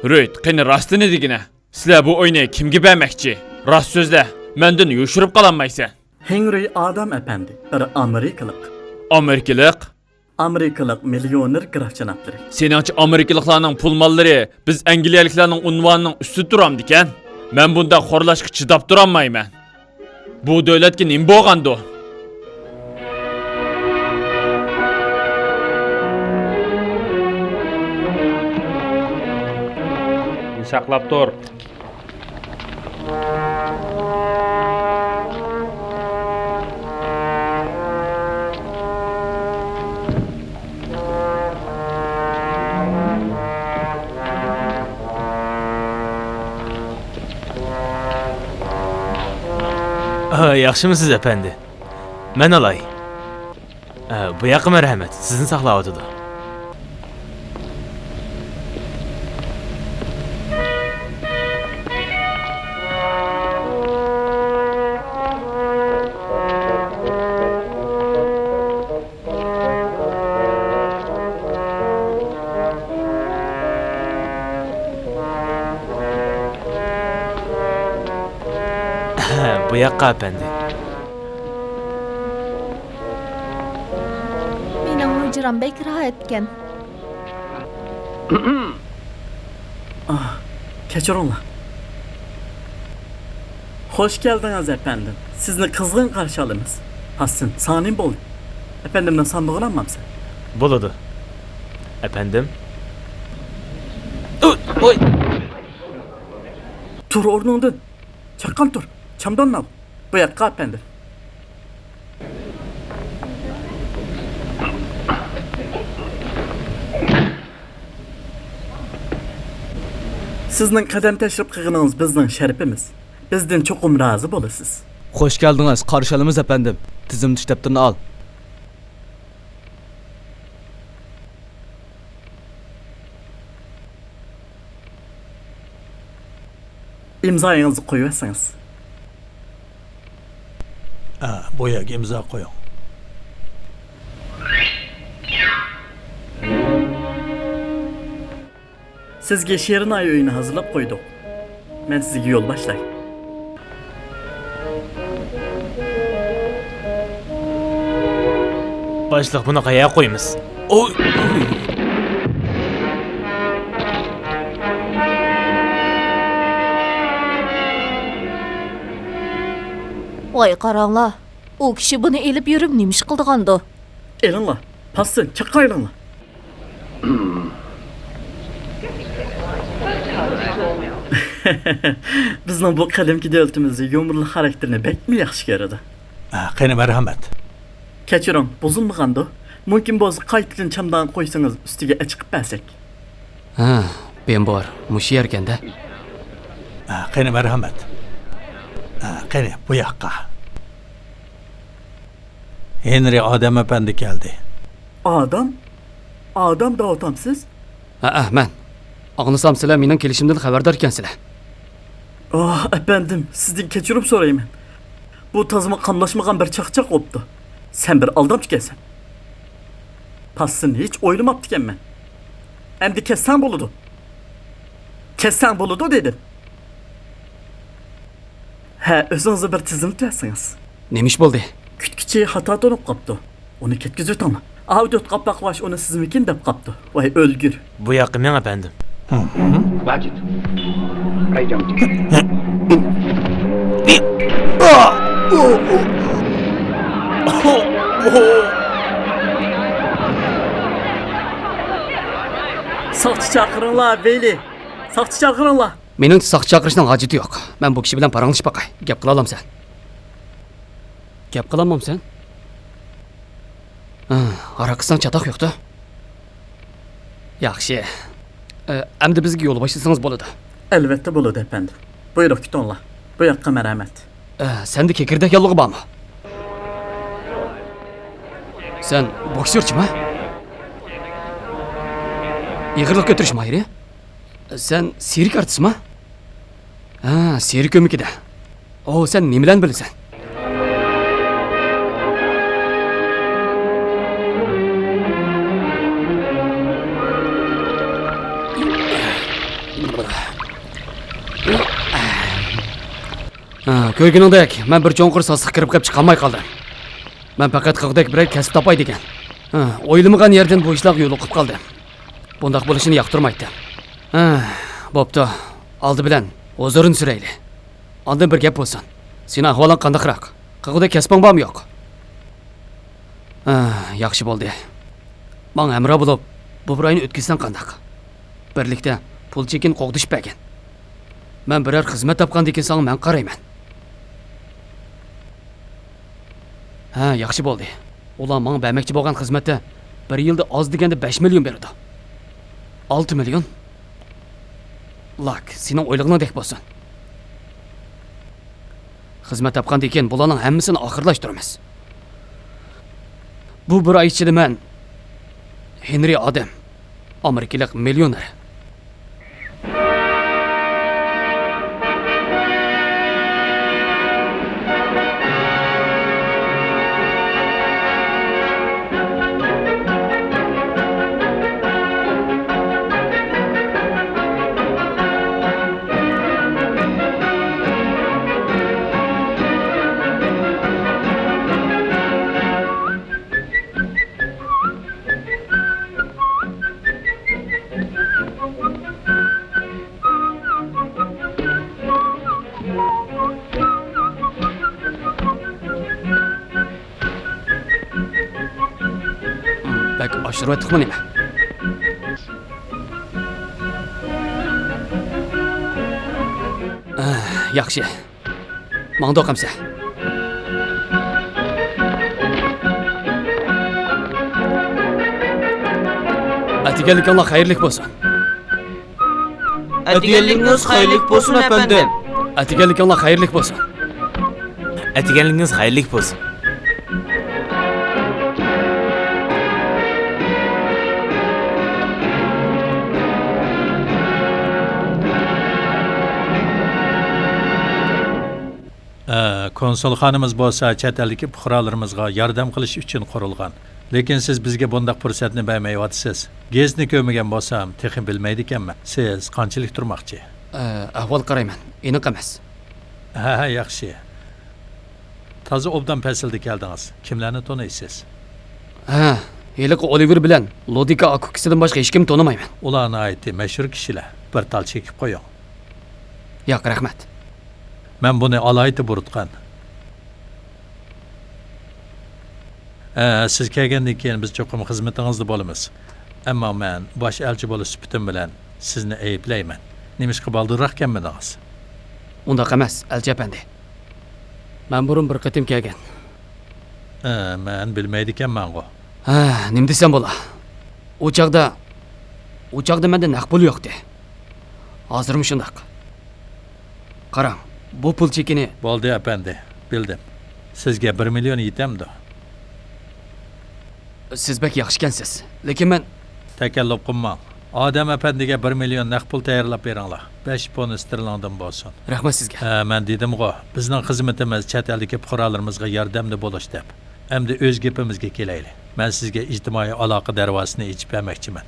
رۇيت، قېنى راستىنى دېگىنە. سىلەر بۇ ئۆينى كىمگە بەرمەكچى؟ راست سۆزلە، مەندىن يوشۇرۇپ قالالمايسەن. ھېنرى ئادام ئەپەندى، بىر ئامېرىكىلىق. ئامېرىكىلىق؟ ئامېرىكىلىق مىليونېر گراف جانابلىرى. سېنىڭچە ئامېرىكىلىقلارنىڭ پۇل ماللىرى بىز ئەنگلىيەلىكلەرنىڭ ئۇنۋانىنىڭ ئۈستىدە تۇرامدىكەن؟ مەن بۇنداق خورلاشقا چىداپ تۇرالمايمەن. بۇ دۆلەتكە نېمە بولغاندۇ؟ ساقلاپ تۇر. ئا، ياخشىمۇسىز، ئەپەندى؟ مەن ئالاي. ئە، بۇ ياققا مەرھەمەت، سىزنى ساقلاۋاتىدۇ. ھە، بۇ ياققا، ئەپەندى. مېنىڭ ھۇجرام بەك راھەتكەن. ئاھ، كەچۈرۈڭلار. خوش كەلدىڭىز، ئەپەندىم. سىزنى قىزغىن قارشى ئالىمىز. ھاسسىن، ساڭا نېمە بولدى؟ ئەپەندىمنىڭ ساندۇقىنى ئالمامسەن؟ بولىدۇ، ئەپەندىم. ئۇي، ئۇي. تۇر ئورنۇڭدىن. چاققان تۇر. چامداننى ئال. بۇ ياققا، ئەپەندىم. سىزنىڭ قەدەم تەشرىپ قىلغىنىڭىز بىزنىڭ شەرىپىمىز. بىزدىن چوقۇم رازى بولىسىز. خوش كەلدىڭىز، قارشى ئالىمىز ئەپەندىم. تىزىملىتىش دەپتىرىنى ئال. ئىمزايىڭىزنى قويۇۋەتسىڭىز. ئا، بۇ يەرگە ئىمزا قويۇڭ. سىزگە شېرىن ئاي ئۆيىنى ھازىرلاپ قويدۇق. مەن سىزگە يول باشلاي. باشلىق، بۇنى قەيەرگە قويىمىز؟ ئوي! ۋاي قاراڭلار، ئۇ كىشى بۇنى ئېلىپ يۈرۈپ نېمە ئىش قىلىدىغاندۇ؟ ئېلىڭلار، پاسسىن، چاققا ئېلىڭلار. بىزنىڭ بۇ قەدىمكى دۆلىتىمىز يۇمۇرلۇق خاراكتېرنى بەكمۇ ياخشى كۆرىدۇ. ئا، قېنى، مەرھەمەت. كەچۈرۈڭ، بۇزۇلمىغاندۇ؟ مۇمكىن بولسا قايتىدىن چامدان قويسىڭىز، ئۈستىگە ئەچىقىپ بەرسەك. ھە، بىمبور، مۇشۇ يەركەندە. ئا، قېنى، مەرھەمەت. ئا، قېنى، بۇ ياققا. ھېنرى ئادەم ئەپەندى كەلدى. ئادام؟ ئادام دەۋاتامسىز؟ ھەئە، مەن. ئاڭلىسام، سىلەر مېنىڭ كېلىشىمدىن خەۋەردار ئىكەنسىلەر. ئاھ، ئەپەندىم، سىزدىن كەچۈرۈم سورايمەن. بۇ تازىمۇ قاملاشمىغان بىر چاقچاق بوپتۇ. سەن بىر ئالدامچى ئىكەنسەن. پاسسىنى ھېچ ئويلىماپتىكەنمەن. ئەمدى كەتسەڭ بولىدۇ. كەتسەڭ بولىدۇ دېدىم. ھە، ئۆزىڭىزمۇ بىر تىزىملىتىۋەتسىڭىز. نېمە ئىش بولدى؟ كۈتكۈچى خاتا تونۇپ قاپتۇ. ئۇنى كەتكۈزۈۋېتىڭلار. ئاۋۇ تۆت قاپاق باش ئۇنى سىزمىكىن دەپ قاپتۇ. ۋاي ئۆلگۈر. بۇ ياققا مېڭ، ئەپەندىم. ساقچى چاقىرىڭلار، بېيلى. ساقچى چاقىرىڭلار. مېنىڭچە ساقچى چاقىرىشنىڭ ھاجىتى يوق. مەن بۇ كىشى بىلەن پاراڭلىشىپ باقاي. گەپ قىلالامسەن؟ گەپ قىلالمامسەن؟ ھە، ھاراق ئىچسەڭ چاتاق يوقتا. ياخشى. ئە، ئەمدى بىزگە يول باشلىسىڭىز بولىدۇ. ئەلۋەتتە بولىدۇ، ئەپەندىم. بۇيرۇق، كۈتۈڭلار. بۇ ياققا مەرھەمەت. ئە، سەندە كېكىردەك ياللۇغى بارمۇ؟ سەن بوكسيورچىما؟ ئېغىرلىق كۆتۈرۈش ماھىرى؟ سەن سېرك ئارتىسما؟ ھە، سېرك ئۆمىكىدە. ئو، سەن نېمىلەرنى بىلىسەن؟ ھە، كۆرگىنىڭدەك، مەن بىر چوڭقۇر ساسلىققا كىرىپ قېلىپ چىقالماي قالدىم. مەن پەقەت قىغۇدەك بىرەر كەسىپ تاپاي دېگەن. ھە، ئويلىمىغان يەردىن بۇ ئىشلارغا يولۇقۇپ قالدىم. بۇنداق بولۇشىنى ياقتۇرمايتتىم. ھە، بوپتۇ. ئالدى بىلەن ھۇزۇرۇنى سۈرەيلى. ئاندىن بىر گەپ بولسۇن. سېنىڭ ئەھۋالىڭ قانداقراق؟ قىغۇدەك كەسپىڭ بارمۇ يوق؟ ھە، ياخشى بولدى. ماڭا ھەمراھ بولۇپ، بۇ بىر ئاينى ئۆتكۈزسەڭ قانداق؟ بىرلىكتە پۇل چېكىنى قوغدىشىپ بەرگىن. مەن بىرەر خىزمەت تاپقاندىن كېيىن ساڭا مەن قارايمەن. ھە، ياخشى بولدى. ئۇلار ماڭا بەرمەكچى بولغان خىزمەتتە بىر يىلدا ئاز دېگەندە بەش مىليون بېرىدۇ. ئالتە مىليون؟ لاك، سېنىڭ ئويلىغىنىڭدەك بولسۇن. خىزمەت تاپقاندىن كېيىن بۇلارنىڭ ھەممىسىنى ئاخىرلاشتۇرىمىز. بۇ بىر ئاي ئىچىدە مەن ھېنرى ئادەم، ئامېرىكىلىق مىليونېر. ئۇرۇۋەتتۇقمۇ نېمە؟ ئە، ياخشى. ماڭدۇق ئەمسە. ئەتىگەنلىكىڭلار خەيرلىك بولسۇن. ئەتىگەنلىكىڭىز خەيرلىك بولسۇن، ئەپەندىم. ئەتىگەنلىكىڭلار خەيرلىك بولسۇن. ئەتىگەنلىكىڭىز خەيرلىك بولسۇن. ئە، كونسۇلخانىمىز بولسا چەت ئەلدىكى پۇقرالىرىمىزغا ياردەم قىلىش ئۈچۈن قۇرۇلغان. لېكىن سىز بىزگە بۇنداق پۇرسەتنى بەرمەيۋاتىسىز. گېزىتنى كۆرمىگەن بولسام، تېخى بىلمەيدىكەنمەن. سىز قانچىلىك تۇرماقچى؟ ئە، ئەھۋال قارايمەن. ئېنىق ئەمەس. ھە، ھە، ياخشى. تازا ئوبدان پەسىلدە كەلدىڭىز. كىملەرنى تونۇيسىز؟ ھە، ھېلىقى ئولىۋېر بىلەن لودىكا ئاكا ئۇكىسىدىن باشقا ھېچكىمنى تونۇمايمەن. ئۇلار ناھايىتى مەشھۇر كىشىلەر. بىر تال چېكىپ قويۇڭ. ياق، رەھمەت. مەن بۇنى ئالاھىدە بۇرۇتقان. ئە، سىز كەلگەندىن كېيىن بىز چوقۇم خىزمىتىڭىزدە بولىمىز. ئەمما مەن باش ئەلچى بولۇش سۈپىتىم بىلەن سىزنى ئەيىبلەيمەن. نېمىشقا بالدۇرراق كەلمىدىڭىز؟ ئۇنداق ئەمەس، ئەلچى ئەپەندى. مەن بۇرۇن بىر قېتىم كەلگەن. ئە، مەن بىلمەيدىكەنمەنغۇ. ھە، نېمە دېسەم بولا؟ ئۇ چاغدا، ئۇ چاغدا مەندە نەق پۇل يوقتى. ھازىرمۇ شۇنداق. قاراڭ، بۇ پۇل چېكىنى. بولدى، ئەپەندى، بىلدىم. سىزگە بىر مىليون يېتەمدۇ؟ سىز بەك ياخشىكەنسىز، لېكىن مەن. تەكەللۇپ قىلماڭ. ئادەم ئەپەندىگە بىر مىليون نەق پۇل تەييارلاپ بېرىڭلار. بەش فونت ستېرلىڭدىن بولسۇن. رەھمەت سىزگە. ھە، مەن دېدىمغۇ، بىزنىڭ خىزمىتىمىز چەت ئەلدىكى پۇقرالىرىمىزغا ياردەمدە بولۇش دەپ. ئەمدى ئۆز گېپىمىزگە كېلەيلى. مەن سىزگە ئىجتىمائىي ئالاقە دەرۋازىسىنى ئېچىپ بەرمەكچىمەن.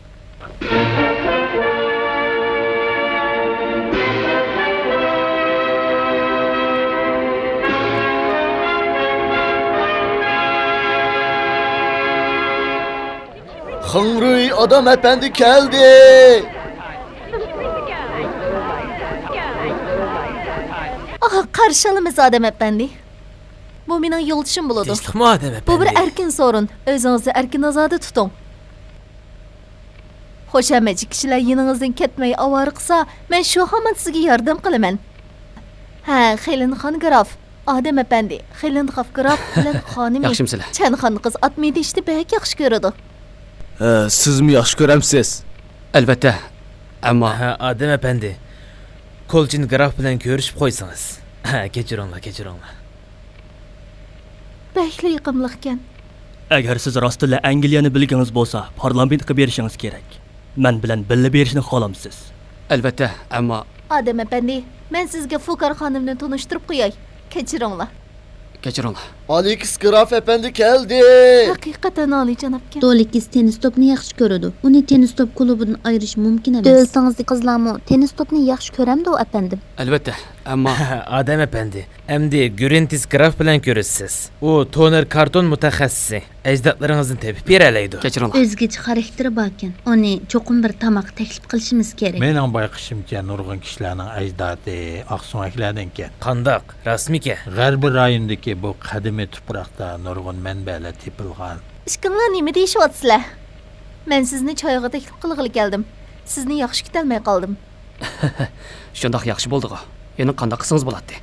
خېڭرۇي ئادەم ئەپەندى كەلدى! ئاھ، قارشى ئالىمىز ئادەم ئەپەندى. بۇ مېنىڭ يولدىشىم بولىدۇ. تىنچلىقمۇ ئادەم ئەپەندى؟ بۇ بىر ئەركىن سورۇن. ئۆزىڭىزنى ئەركىن ئازادە تۇتۇڭ. خۇشامەتچى كىشىلەر يېنىڭىزدىن كەتمەي ئاۋارە قىلسا، مەن شۇ ھامان سىزگە ياردەم قىلىمەن. ھە، خېلىنخان گراف، ئادەم ئەپەندى، خېلىنخاف گراف بىلەن خانىمى. ياخشىمۇسىلەر؟ چەنخان قىز ئات مىدىشنى بەك ياخشى كۆرىدۇ. ھە، سىزمۇ ياخشى كۆرەمسىز؟ ئەلۋەتتە، ئەمما. ھە، ئادەم ئەپەندى، كولچىن گراف بىلەن كۆرۈشۈپ قويسىڭىز. ھە، كەچۈرۈڭلار، كەچۈرۈڭلار. بەكلا يېقىملىقكەن. ئەگەر سىز راستتىنلا ئەنگلىيەنى بىلگىنىڭىز بولسا، پارلامېنتقا بېرىشىڭىز كېرەك. مەن بىلەن بىللە بېرىشنى خالامسىز؟ ئەلۋەتتە، ئەمما. ئادەم ئەپەندى، مەن سىزگە فۇكار خانىمنى تونۇشتۇرۇپ قوياي. كەچۈرۈڭلار. كەچۈرۈڭلار. ئالېكس گراف ئەپەندى كەلدى! ھەقىقەتەن ئالىيجانابكەن. دولىكىس تېنىس توپنى ياخشى كۆرىدۇ. ئۇنى تېنىس توپ كلۇبىدىن ئايرىش مۇمكىن ئەمەس. دۆلىتىڭىزدىكى قىزلارمۇ تېنىس توپنى ياخشى كۆرەمدۇ، ئەپەندىم؟ ئەلۋەتتە، ئەمما. ئادەم ئەپەندى، ئەمدى گۈرېنتىس گراف بىلەن كۆرۈشىسىز. ئۇ تونېر كارتون مۇتەخەسسىسى. ئەجدادلىرىڭىزنى تېپىپ بېرەلەيدۇ. كەچۈرۈڭلار. ئۆزگىچە خاراكتېرى باركەن. ئۇنى چوقۇم بىر تاماققا تەكلىپ قىلىشىمىز كېرەك. مېنىڭ بايقىشىمچە، نۇرغۇن كىشىلەرنىڭ ئەجدادى ئاقسۆڭەكلەردىنكەن. قانداق؟ راستمىكەن؟ غەربىي رايوندىكى بۇ قەدىمىي تۇپراقتا نۇرغۇن مەنبەلەر تېپىلغان. ئىككىڭلار نېمە دېيىشىۋاتىسىلەر؟ مەن سىزنى چايغا تەكلىپ قىلغىلى كەلدىم. سىزنى ياخشى كۈتەلمەي قالدىم. شۇنداق ياخشى بولدىغۇ. يەنە قانداق قىلسىڭىز بولاتتى.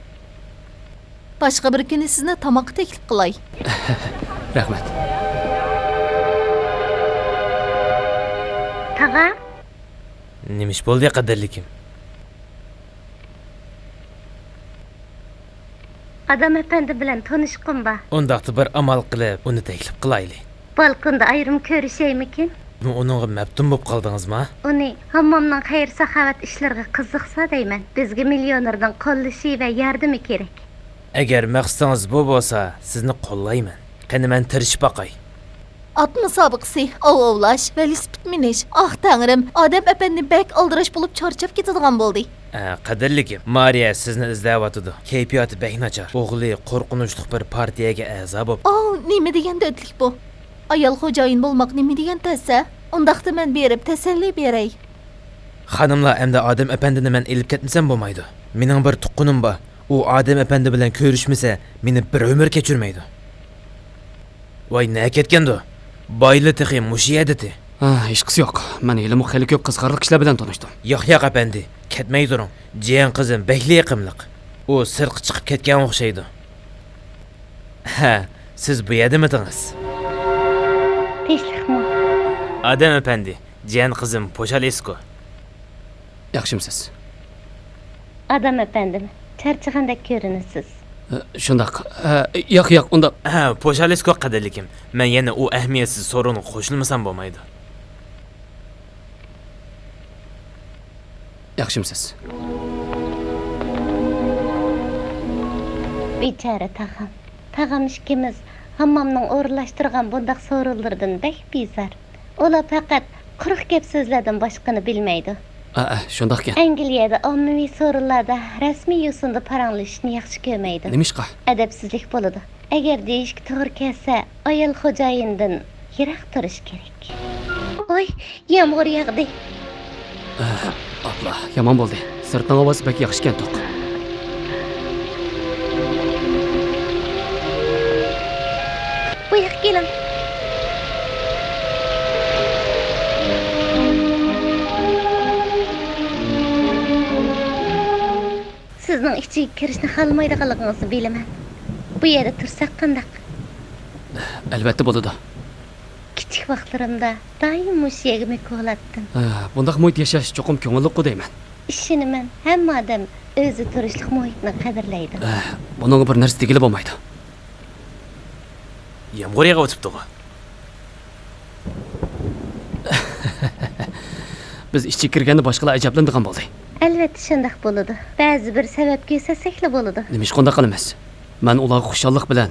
باشقا بىر كۈنى سىزنى تاماققا تەكلىپ قىلاي. رەھمەت. تاغا. نېمە ئىش بولدى، قەدىرلىكىم؟ ئادەم ئەپەندى بىلەن تونۇشقۇم بار. ئۇنداقتا بىر ئامال قىلىپ، ئۇنى تەكلىپ قىلايلى. بالكوندا ئايرىم كۆرۈشەيمىكىن؟ ئۇنىڭغا مەپتۇن بولۇپ قالدىڭىزما؟ ئۇنى ھاممامنىڭ خەير-ساخاۋەت ئىشلىرىغا قىزىقسا دەيمەن. بىزگە مىليونېرنىڭ قوللىشى ۋە ياردىمى كېرەك. ئەگەر مەقسىتىڭىز بۇ بولسا، سىزنى قوللايمەن. قېنى، مەن تىرىشىپ باقاي. ئات مۇسابىقىسى، ئاۋۇ ئاۋلاش، ۋېلىسىپىت مىنىش. ئاھ، تەڭرىم، ئادەم ئەپەندى بەك ئالدىراش بولۇپ چارچاپ كېتىدىغان بولدى. ئە، قەدىرلىكىم، مارىيە سىزنى ئىزدەۋاتىدۇ. كەيپىياتى بەك ناچار. ئوغلى قورقۇنچلۇق بىر پارتىيەگە ئەزا بوپتۇ. ئاۋۇ نېمە دېگەن دۆتلۈك بۇ؟ ئايال خوجايىن بولماق نېمە دېگەن تەس-ە؟ ئۇنداقتا مەن بېرىپ تەسەللى بېرەي. خانىملار، ئەمدى ئادەم ئەپەندىنى مەن ئېلىپ كەتمىسەم بولمايدۇ. مېنىڭ بىر تۇغقىنىم بار. ئۇ ئادەم ئەپەندى بىلەن كۆرۈشمىسە، مېنى بىر ئۆمۈر كەچۈرمەيدۇ. ۋاي، نەگە كەتكەندۇ؟ بايلا تېخى مۇشۇ يەردىتى. ھە، ھېچقىسى يوق. مەن ھېلىمۇ خېلى كۆپ قىزىقارلىق كىشىلەر بىلەن تونۇشتۇم. ياق، ياق، ئەپەندى. كەتمەي تۇرۇڭ. جىيەن قىزىم بەكلا يېقىملىق. ئۇ سىرتقا چىقىپ كەتكەن ئوخشايدۇ. ھە، سىز بۇ يەردىمىدىڭىز؟ تىنچلىقمۇ؟ ئادەم ئەپەندى، جىيەن قىزىم پوشالىسكو. ياخشىمسىز؟ ئادەم ئەپەندىم، چارچىغاندەك كۆرۈنىسىز. ئە، شۇنداق. ئە، ياق، ياق، ئۇنداق. ھە، پوشالىسكو قەدىرلىكىم. مەن يەنە ئۇ ئەھمىيەتسىز سورۇنغا قوشۇلمىسام بولمايدۇ. ياخشىمسىز؟ بىچارە تاغام. تاغام ئىككىمىز ھاممامنىڭ ئورۇنلاشتۇرغان بۇنداق سورۇنلىرىدىن بەك بىزار. ئۇلار پەقەت قۇرۇق گەپ سۆزلەردىن باشقىنى بىلمەيدۇ. ئەئە، شۇنداقكەن. ئەنگلىيەدە ئاممىۋى سورۇنلاردا رەسمىي يوسۇندا پاراڭلىشىشنى ياخشى كۆرمەيدۇ. نېمىشقا؟ ئەدەپسىزلىك بولىدۇ. ئەگەر دېيىشكە توغرا كەلسە، ئايال خوجايىندىن يىراق تۇرۇش كېرەك. ۋاي، يامغۇر ياغدى. ئەھ، ئاپلا، يامان بولدى. سىرتنىڭ ھاۋاسى بەك ياخشىكەنتۇق. بۇ ياققا كېلىڭ. سىزنىڭ ئىچىگە كىرىشنى خالىمايدىغانلىقىڭىزنى بىلىمەن. بۇ يەردە تۇرساق قانداق؟ ئەلۋەتتە بولىدۇ. كىچىك ۋاقىتلىرىمدا دائىم مۇشۇ يەرگە مۆكۈۋالاتتىم. ھە، بۇنداق مۇھىت ياشاش چوقۇم كۆڭۈللۈققۇ دەيمەن. ئىشىنىمەن، ھەممە ئادەم ئۆزى تۇرۇشلۇق مۇھىتنى قەدىرلەيدۇ. ھە، بۇنىڭغا بىر نەرسە دېگىلى بولمايدۇ. يامغۇر يېغىۋېتىپتىغۇ. بىز ئىچىگە كىرگەندە باشقىلار ئەجەبلىنىدىغان بولدى. ئەلۋەتتە شۇنداق بولىدۇ. بەزى بىر سەۋەب كۆرسەتسەكلا بولىدۇ. نېمىشقا ئۇنداق قىلىمىز؟ مەن ئۇلارغا خۇشاللىق بىلەن،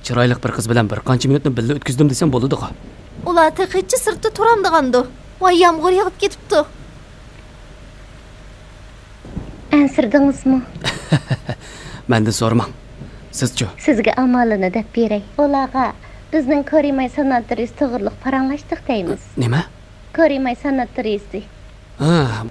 چىرايلىق بىر قىز بىلەن بىر قانچە مىنۇتنى بىللە ئۆتكۈزدۈم دېسەم بولىدىغۇ. ئۇلار تېخىچە سىرتتا تۇرامدىغاندۇ؟ ۋاي، يامغۇر يېغىپ كېتىپتۇ. ئەنسىرىدىڭىزمۇ؟ مەندىن سورىماڭ. سىزچۇ؟ سىزگە ئامالىنى دەپ بېرەي. ئۇلارغا بىزنىڭ كورىماي ساناتورىيىسى توغرىلىق پاراڭلاشتۇق دەيمىز. نېمە؟ كورىماي ساناتورىيىسى. ھە،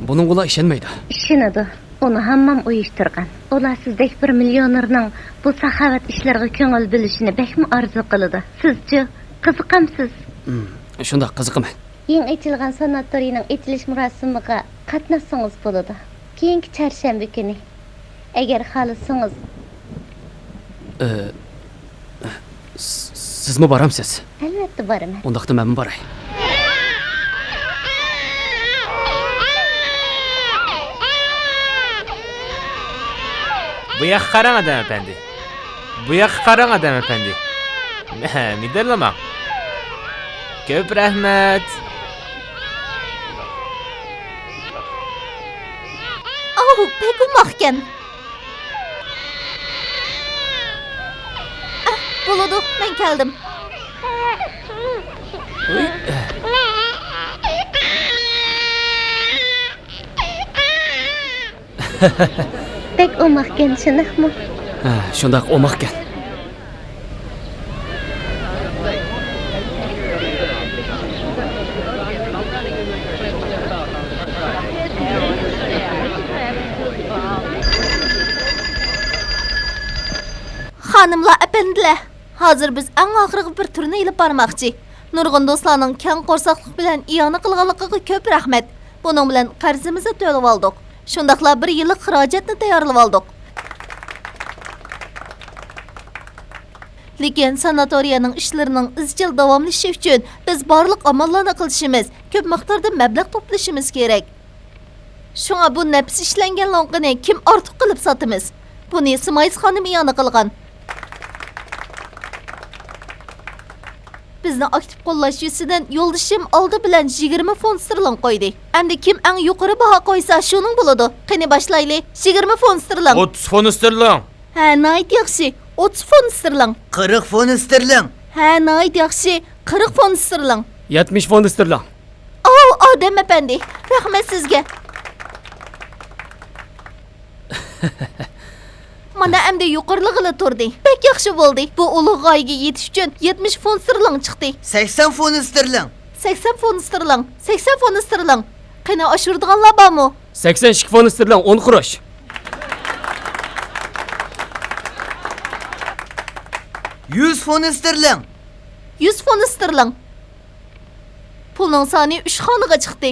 بۇنىڭغا ئۇلار ئىشەنمەيدۇ. ئىشىنىدۇ. ئۇنى ھاممام ئۇيۇشتۇرغان. ئۇلار سىزدەك بىر مىليونېرنىڭ بۇ ساخاۋەت ئىشلىرىغا كۆڭۈل بۆلۈشىنى بەكمۇ ئارزۇ قىلىدۇ. سىزچۇ؟ قىزىقامسىز؟ ھىم، شۇنداق، قىزىقىمەن. يېڭى ئېچىلغان ساناتورىينىڭ ئېچىلىش مۇراسىمىغا قاتناشسىڭىز بولىدۇ. كېيىنكى چارشەنبە كۈنى، ئەگەر خالىسىڭىز. ئى، س-، سىزمۇ بارامسىز؟ ئەلۋەتتە بارىمەن. ئۇنداقتا مەنمۇ باراي. بۇ ياققا قاراڭ، ئادەم ئەپەندى. بۇ ياققا قاراڭ، ئادەم ئەپەندى. مىدىرلىماڭ. كۆپ رەھمەت. ئاۋۇ، بەك ئوماقكەن. ئەھ، بولىدۇ، مەن كەلدىم. بەك ئوماقكەن، شۇنداقمۇ؟ ھە، شۇنداق ئوماقكەن. خانىملار، ئەپەندىلەر، ھازىر بىز ئەڭ ئاخىرقى بىر تۈرنى ئېلىپ بارماقچى. نۇرغۇن دوستلارنىڭ كەڭ قورساقلىق بىلەن ئىئانە قىلغانلىقىغا كۆپ رەھمەت. بۇنىڭ بىلەن قەرزىمىزنى تۆلىۋالدۇق. شۇنداقلا بىر يىللىق خىراجەتنى تەييارلىۋالدۇق. لېكىن ساناتورىيەنىڭ ئىشلىرىنىڭ ئىزچىل داۋاملىشىشى ئۈچۈن بىز بارلىق ئاماللارنى قىلىشىمىز، كۆپ مىقداردا مەبلەغ توپلىشىمىز كېرەك. شۇڭا بۇ نەپىس ئىشلەنگەن لوڭقىنى كىم ئارتۇق قىلىپ ساتىمىز؟ بۇنى سمايس خانىم ئىئانە قىلغان. بىزنى ئاكتىپ قوللاش يۈزىسىدىن يولدىشىم ئالدى بىلەن يىگىرمە فونت ستېرلىڭ قويدى. ئەمدى كىم ئەڭ يۇقىرى باھا قويسا، شۇنىڭ بولىدۇ. قېنى باشلايلى. يىگىرمە فونت ستېرلىڭ. ئوتتۇز فونت ستېرلىڭ. ھە، ناھايىتى ياخشى. ئوتتۇز فونت ستېرلىڭ. قىرىق فونت ستېرلىڭ. ھە، ناھايىتى ياخشى. قىرىق فونت ستېرلىڭ. يەتمىش فونت ستېرلىڭ. ئاۋۇ، ئادەم ئەپەندى، رەھمەت سىزگە. مانا ئەمدى يۇقىرىلىغىلى تۇردى. بەك ياخشى بولدى. بۇ ئۇلۇغ غايىگە يېتىش ئۈچۈن يەتمىش فونت ستېرلىڭ چىقتى. سەكسەن فونت ستېرلىڭ. سەكسەن فونت ستېرلىڭ. سەكسەن فونت ستېرلىڭ. قېنى، ئاشۇرىدىغانلار بارمۇ؟ سەكسەن ئىككى فونت ستېرلىڭ، ئون قۇرۇش. يۈز فونت ستېرلىڭ. يۈز فونت ستېرلىڭ. پۇلنىڭ سانى ئۈچ خانىغا چىقتى.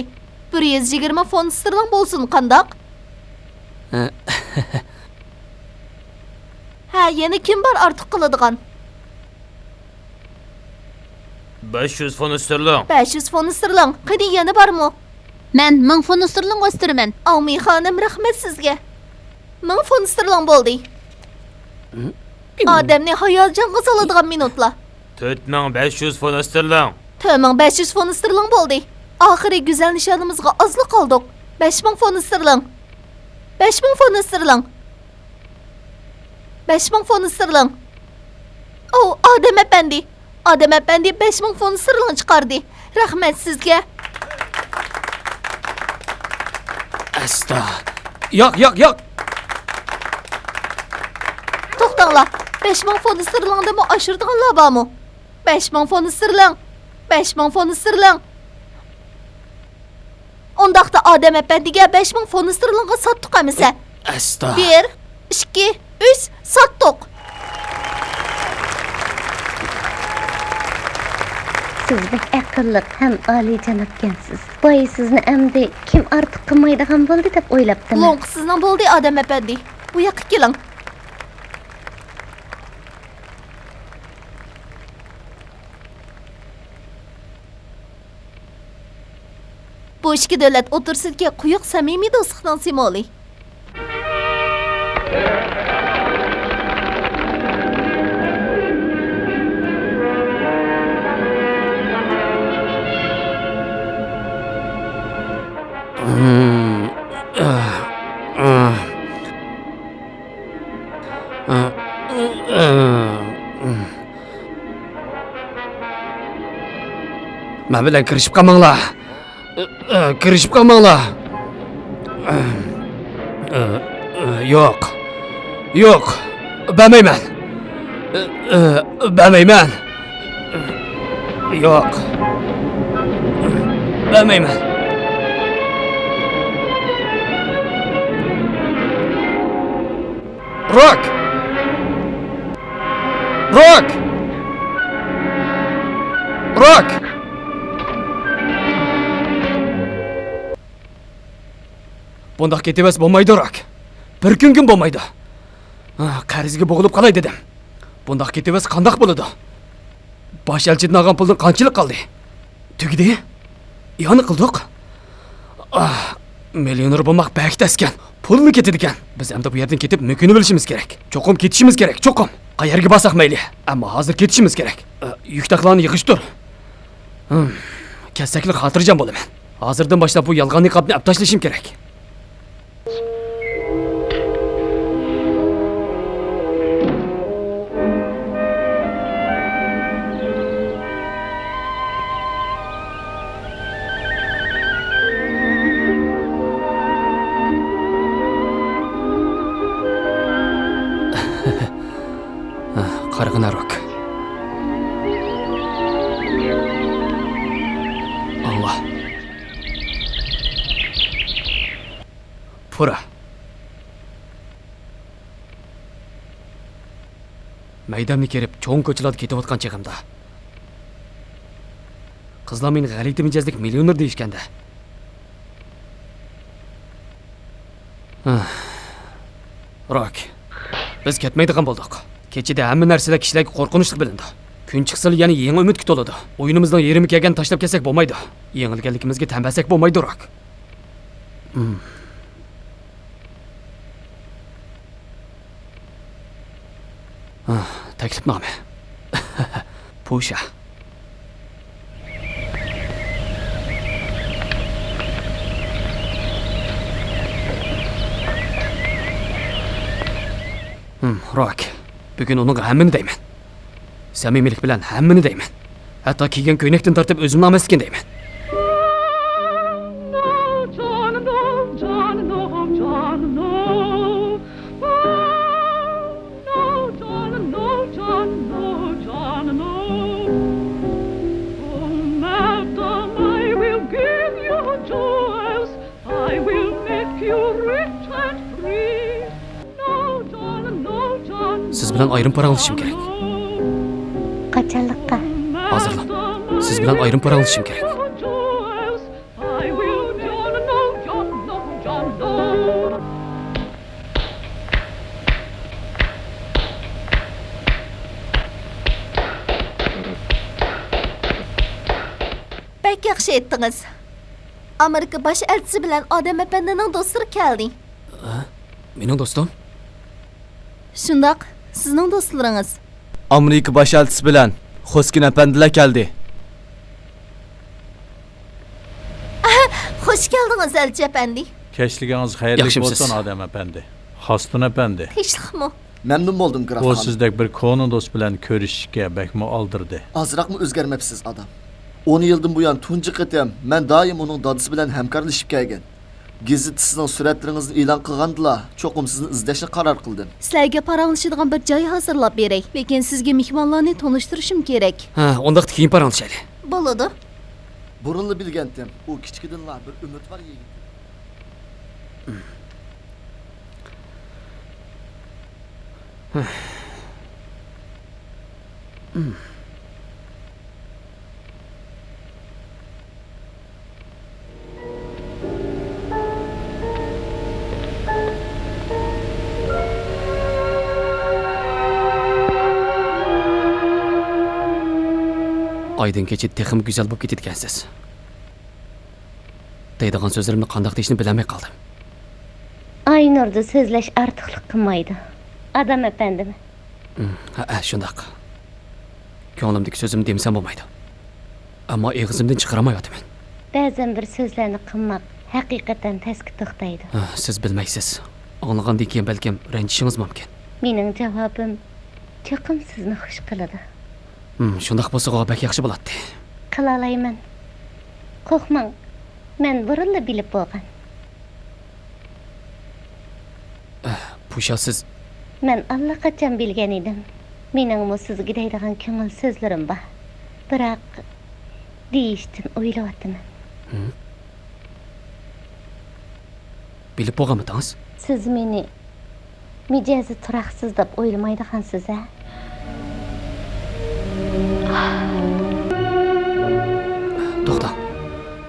بىر يۈز يىگىرمە فونت ستېرلىڭ بولسۇن، قانداق؟ ھە. ھە، يەنە كىم بار ئارتۇق قىلىدىغان؟ بەش يۈز فونت ستېرلىڭ. بەش يۈز فونت ستېرلىڭ. قېنى، يەنە بارمۇ؟ مەن مىڭ فونت ستېرلىڭ ئۆستۈرىمەن. ئاۋمى خانىم، رەھمەت سىزگە. مىڭ فونت ستېرلىڭ بولدى. ئادەمنى ھاياجانغا سالىدىغان مىنۇتلار. تۆت مىڭ بەش يۈز فونت ستېرلىڭ. تۆت مىڭ بەش يۈز فونت ستېرلىڭ بولدى. ئاخىرى گۈزەل نىشانىمىزغا ئازلا قالدۇق. بەش مىڭ فونت ستېرلىڭ. بەش مىڭ فونت ستېرلىڭ. بەش مىڭ فونت ستېرلىڭ. ئوۋ، ئادەم ئەپەندى! ئادەم ئەپەندى بەش مىڭ فونت ستېرلىڭ چىقاردى. رەھمەت سىزگە! ئەستا! ياق، ياق، ياق! توختاڭلار! بەش مىڭ فونت ستېرلىڭدىنمۇ ئاشۇرىدىغانلار بارمۇ؟ بەش مىڭ فونت ستېرلىڭ! بەش مىڭ فونت ستېرلىڭ! ئۇنداقتا ئادەم ئەپەندىگە بەش مىڭ فونت ستېرلىڭغا ساتتۇق ئەمىسە. ئەستا. بىر، ئىككى، ئۈچ، ساتتۇق. سىز بەك ئەقىللىق ھەم ئالىيجانابكەنسىز. باي سىزنى ئەمدى كىم ئارتۇق قىلمايدىغان بولدى دەپ ئويلاپتىمەن. لوڭقا سىزنىڭ بولدى، ئادەم ئەپەندى. بۇ ياققا كېلىڭ. بۇ ئىككى دۆلەت ئوتتۇرىسىدىكى قويۇق سەمىمىي دوستلۇقنىڭ سىمۋولى. مەن بىلەن كىرىشىپ قالماڭلار. كىرىشىپ قالماڭلار. يوق. يوق. بەرمەيمەن. بەرمەيمەن. يوق. بەرمەيمەن. روك! روك! روك! بۇنداق كېتىۋەرسە بولمايدۇ، روك. بىر كۈنگىمۇ بولمايدۇ. ئاھ، قەرزگە بوغۇلۇپ قالاي دېدىم. بۇنداق كېتىۋەرسە قانداق بولىدۇ؟ باش ئەلچىدىن ئالغان پۇلدىن قانچىلىك قالدى؟ تۈگىدى؟ ئىئانە قىلدۇق. ئاھ، مىليونېر بولماق بەك تەسكەن. پۇلمۇ كېتىدىكەن. بىز ئەمدى بۇ يەردىن كېتىپ مۆكۈنۈۋېلىشىمىز كېرەك. چوقۇم كېتىشىمىز كېرەك، چوقۇم. قەيەرگە بارساق مەيلى. ئەمما ھازىر كېتىشىمىز كېرەك. ئە، يۈك تاقلارنى يىغىشتۇر. ھىم، كەتسەكلا خاتىرجەم بولىمەن. ھازىردىن باشلاپ بۇ يالغان نىقابنى ئەپ تاشلىشىم كېرەك. قارىغىنا، روك. ئاڭلا. پۇرا. مەيدەمنى كىرىپ، چوڭ كوچىلاردا كېتىۋاتقان چېغىمدا، قىزلار مېنى غەلىتە مىجەزلىك مىليونېر دېيىشكەندە. روك، بىز كەتمەيدىغان بولدۇق. كېچىدە ھەممە نەرسىلەر كىشىلەرگە قورقۇنچلۇق بىلىنىدۇ. كۈن چىقسىلا يەنە يېڭى ئۈمىدكە تولىدۇ. ئويۇنىمىزنىڭ يېرىمى كەلگەندە تاشلاپ كەتسەك بولمايدۇ. يېڭىلگەنلىكىمىزگە تەن بەرسەك بولمايدۇ، روك. ھىم. ھە، تەكلىپنامە. پۇشا. ھىم، روك. بۈگۈن ئۇنىڭغا ھەممىنى دەيمەن. سەمىمىيلىك بىلەن ھەممىنى دەيمەن. ھەتتا كىيگەن كۆينەكتىن تارتىپ ئۆزۈمنىڭ ئەمەسلىكىنى دەيمەن. سىز بىلەن ئايرىم پاراڭلىشىم كېرەك. قاچانلىققا؟ ھازىرلا. سىز بىلەن ئايرىم پاراڭلىشىم كېرەك. ياخشى ئېيتتىڭىز. ئامېرىكا باش ئەلچىسى بىلەن ئادەم ئەپەندىنىڭ دوستلىرى كەلدى. ھە؟ مېنىڭ دوستۇم؟ شۇنداق، سىزنىڭ دوستلىرىڭىز. ئامېرىكا باش ئەلچىسى بىلەن خوسكىن ئەپەندىلەر كەلدى. خوش كەلدىڭىز، ئەلچى ئەپەندى. كەچلىكىڭىز خەيرلىك ياخشىمۇسىز؟ بولسۇن، ئادەم ئەپەندى. خاستۇن ئەپەندى. تىنچلىقمۇ؟ مەمنۇن بولدۇم، گراف خانىم. ئۇ سىزدەك بىر كونا دوست بىلەن كۆرۈشۈشكە بەكمۇ ئالدىرىدى. ئازراقمۇ ئۆزگەرمەپسىز، ئادام. ئون يىلدىن بۇيان تۇنجى قېتىم مەن دائىم ئۇنىڭ دادىسى بىلەن ھەمكارلىشىپ كەلگەن. گېزىتتە سىزنىڭ سۈرەتلىرىڭىزنى ئېلان قىلغاندىلا، چوقۇم سىزنى ئىزدەشنى قارار قىلدىم. سىلەرگە پاراڭلىشىدىغان بىر جاي ھازىرلاپ بېرەي. لېكىن سىزگە مېھمانلارنى تونۇشتۇرۇشۇم كېرەك. ھە، ئۇنداقتا كېيىن پاراڭلىشايلى. بولىدۇ. بۇرۇنلا بىلگەنتىم، ئۇ كىچىكىدىنلا بىر ئۈمىدۋار يىگىت. ئايدىڭ كېچىدە تېخىمۇ گۈزەل بولۇپ كېتىدىكەنسىز. دەيدىغان سۆزلىرىمنى قانداق دېيىشنى بىلەلمەي قالدىم. ئاينۇردا سۆزلەش ئارتۇقلۇق قىلمايدۇ، ئادام ئەپەندىم. ھەئە، شۇنداق. كۆڭلۈمدىكى سۆزۈمنى دېمىسەم بولمايدۇ. ئەمما ئېغىزىمدىن چىقىرالمايۋاتىمەن. بەزەن بىر سۆزلەرنى قىلماق ھەقىقەتەن تەسكە توختايدۇ. ھە، سىز بىلمەيسىز. ئاڭلىغاندىن كېيىن بەلكىم رەنجىشىڭىز مۇمكىن. مېنىڭ جاۋابىم چوقۇم سىزنى خۇش قىلىدۇ. ھىم، شۇنداق بولسىغۇ بەك ياخشى بولاتتى. قىلالايمەن. قورقماڭ، مەن بۇرۇنلا بىلىپ بولغان. ئەھ، پۇشا سىز. مەن ئاللىقاچان بىلگەن ئىدىم. مېنىڭمۇ سىزگە دەيدىغان كۆڭۈل سۆزلىرىم بار. بىراق، دېيىشتىن ئويلىۋاتىمەن. ھىم؟ بىلىپ بولغانمىدىڭىز؟ سىز مېنى مىجەزى تۇراقسىز دەپ ئويلىمايدىغانسىز، ھە؟ توختاڭ.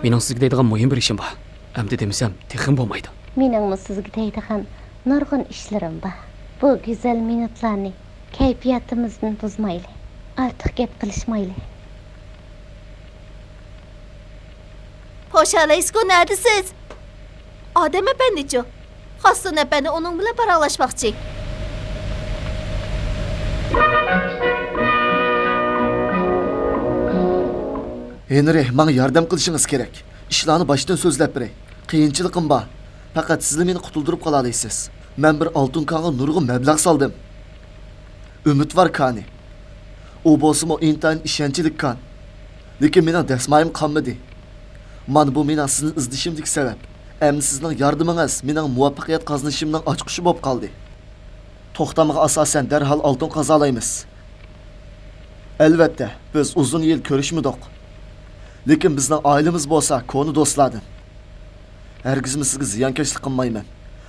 مېنىڭ سىزگە دەيدىغان مۇھىم بىر ئىشىم بار. ئەمدى دېمىسەم، تېخىمۇ بولمايدۇ. مېنىڭمۇ سىزگە دەيدىغان نۇرغۇن ئىشلىرىم بار. بۇ گۈزەل مىنۇتلارنى كەيپىياتىمىزنى بۇزمايلى. ئارتۇق گەپ قىلىشمايلى. پوشا لېسكو، نەدىسىز؟ ئادەم ئەپەندىچۇ؟ خاستون ئەپەندى ئۇنىڭ بىلەن پاراڭلاشماقچى. ھېنرى، ماڭا ياردەم قىلىشىڭىز كېرەك. ئىشلارنى باشتىن سۆزلەپ بېرەي. قىيىنچىلىقىم بار. پەقەت سىزلا مېنى قۇتۇلدۇرۇپ قالالايسىز. مەن بىر ئالتۇن كانغا نۇرغۇن مەبلەغ سالدىم. ئۈمىدۋار كانى. ئۇ بولسىمۇ ئىنتايىن ئىشەنچلىك كان. لېكىن مېنىڭ دەسمايەم قانمىدى. مانا بۇ مېنىڭ سىزنى ئىزدىشىمدىكى سەۋەب. ئەمدى سىزنىڭ ياردىمىڭىز مېنىڭ مۇۋەپپەقىيەت قازىنىشىمنىڭ ئاچقۇچى بولۇپ قالدى. توختامغا ئاساسەن دەرھال ئالتۇن قازالايمىز. ئەلۋەتتە، بىز ئۇزۇن يىل كۆرۈشمىدۇق. لېكىن بىزنىڭ ئائىلىمىز بولسا كونا دوستلاردىن. ھەرگىزمۇ سىزگە زىيانكەشلىك قىلمايمەن.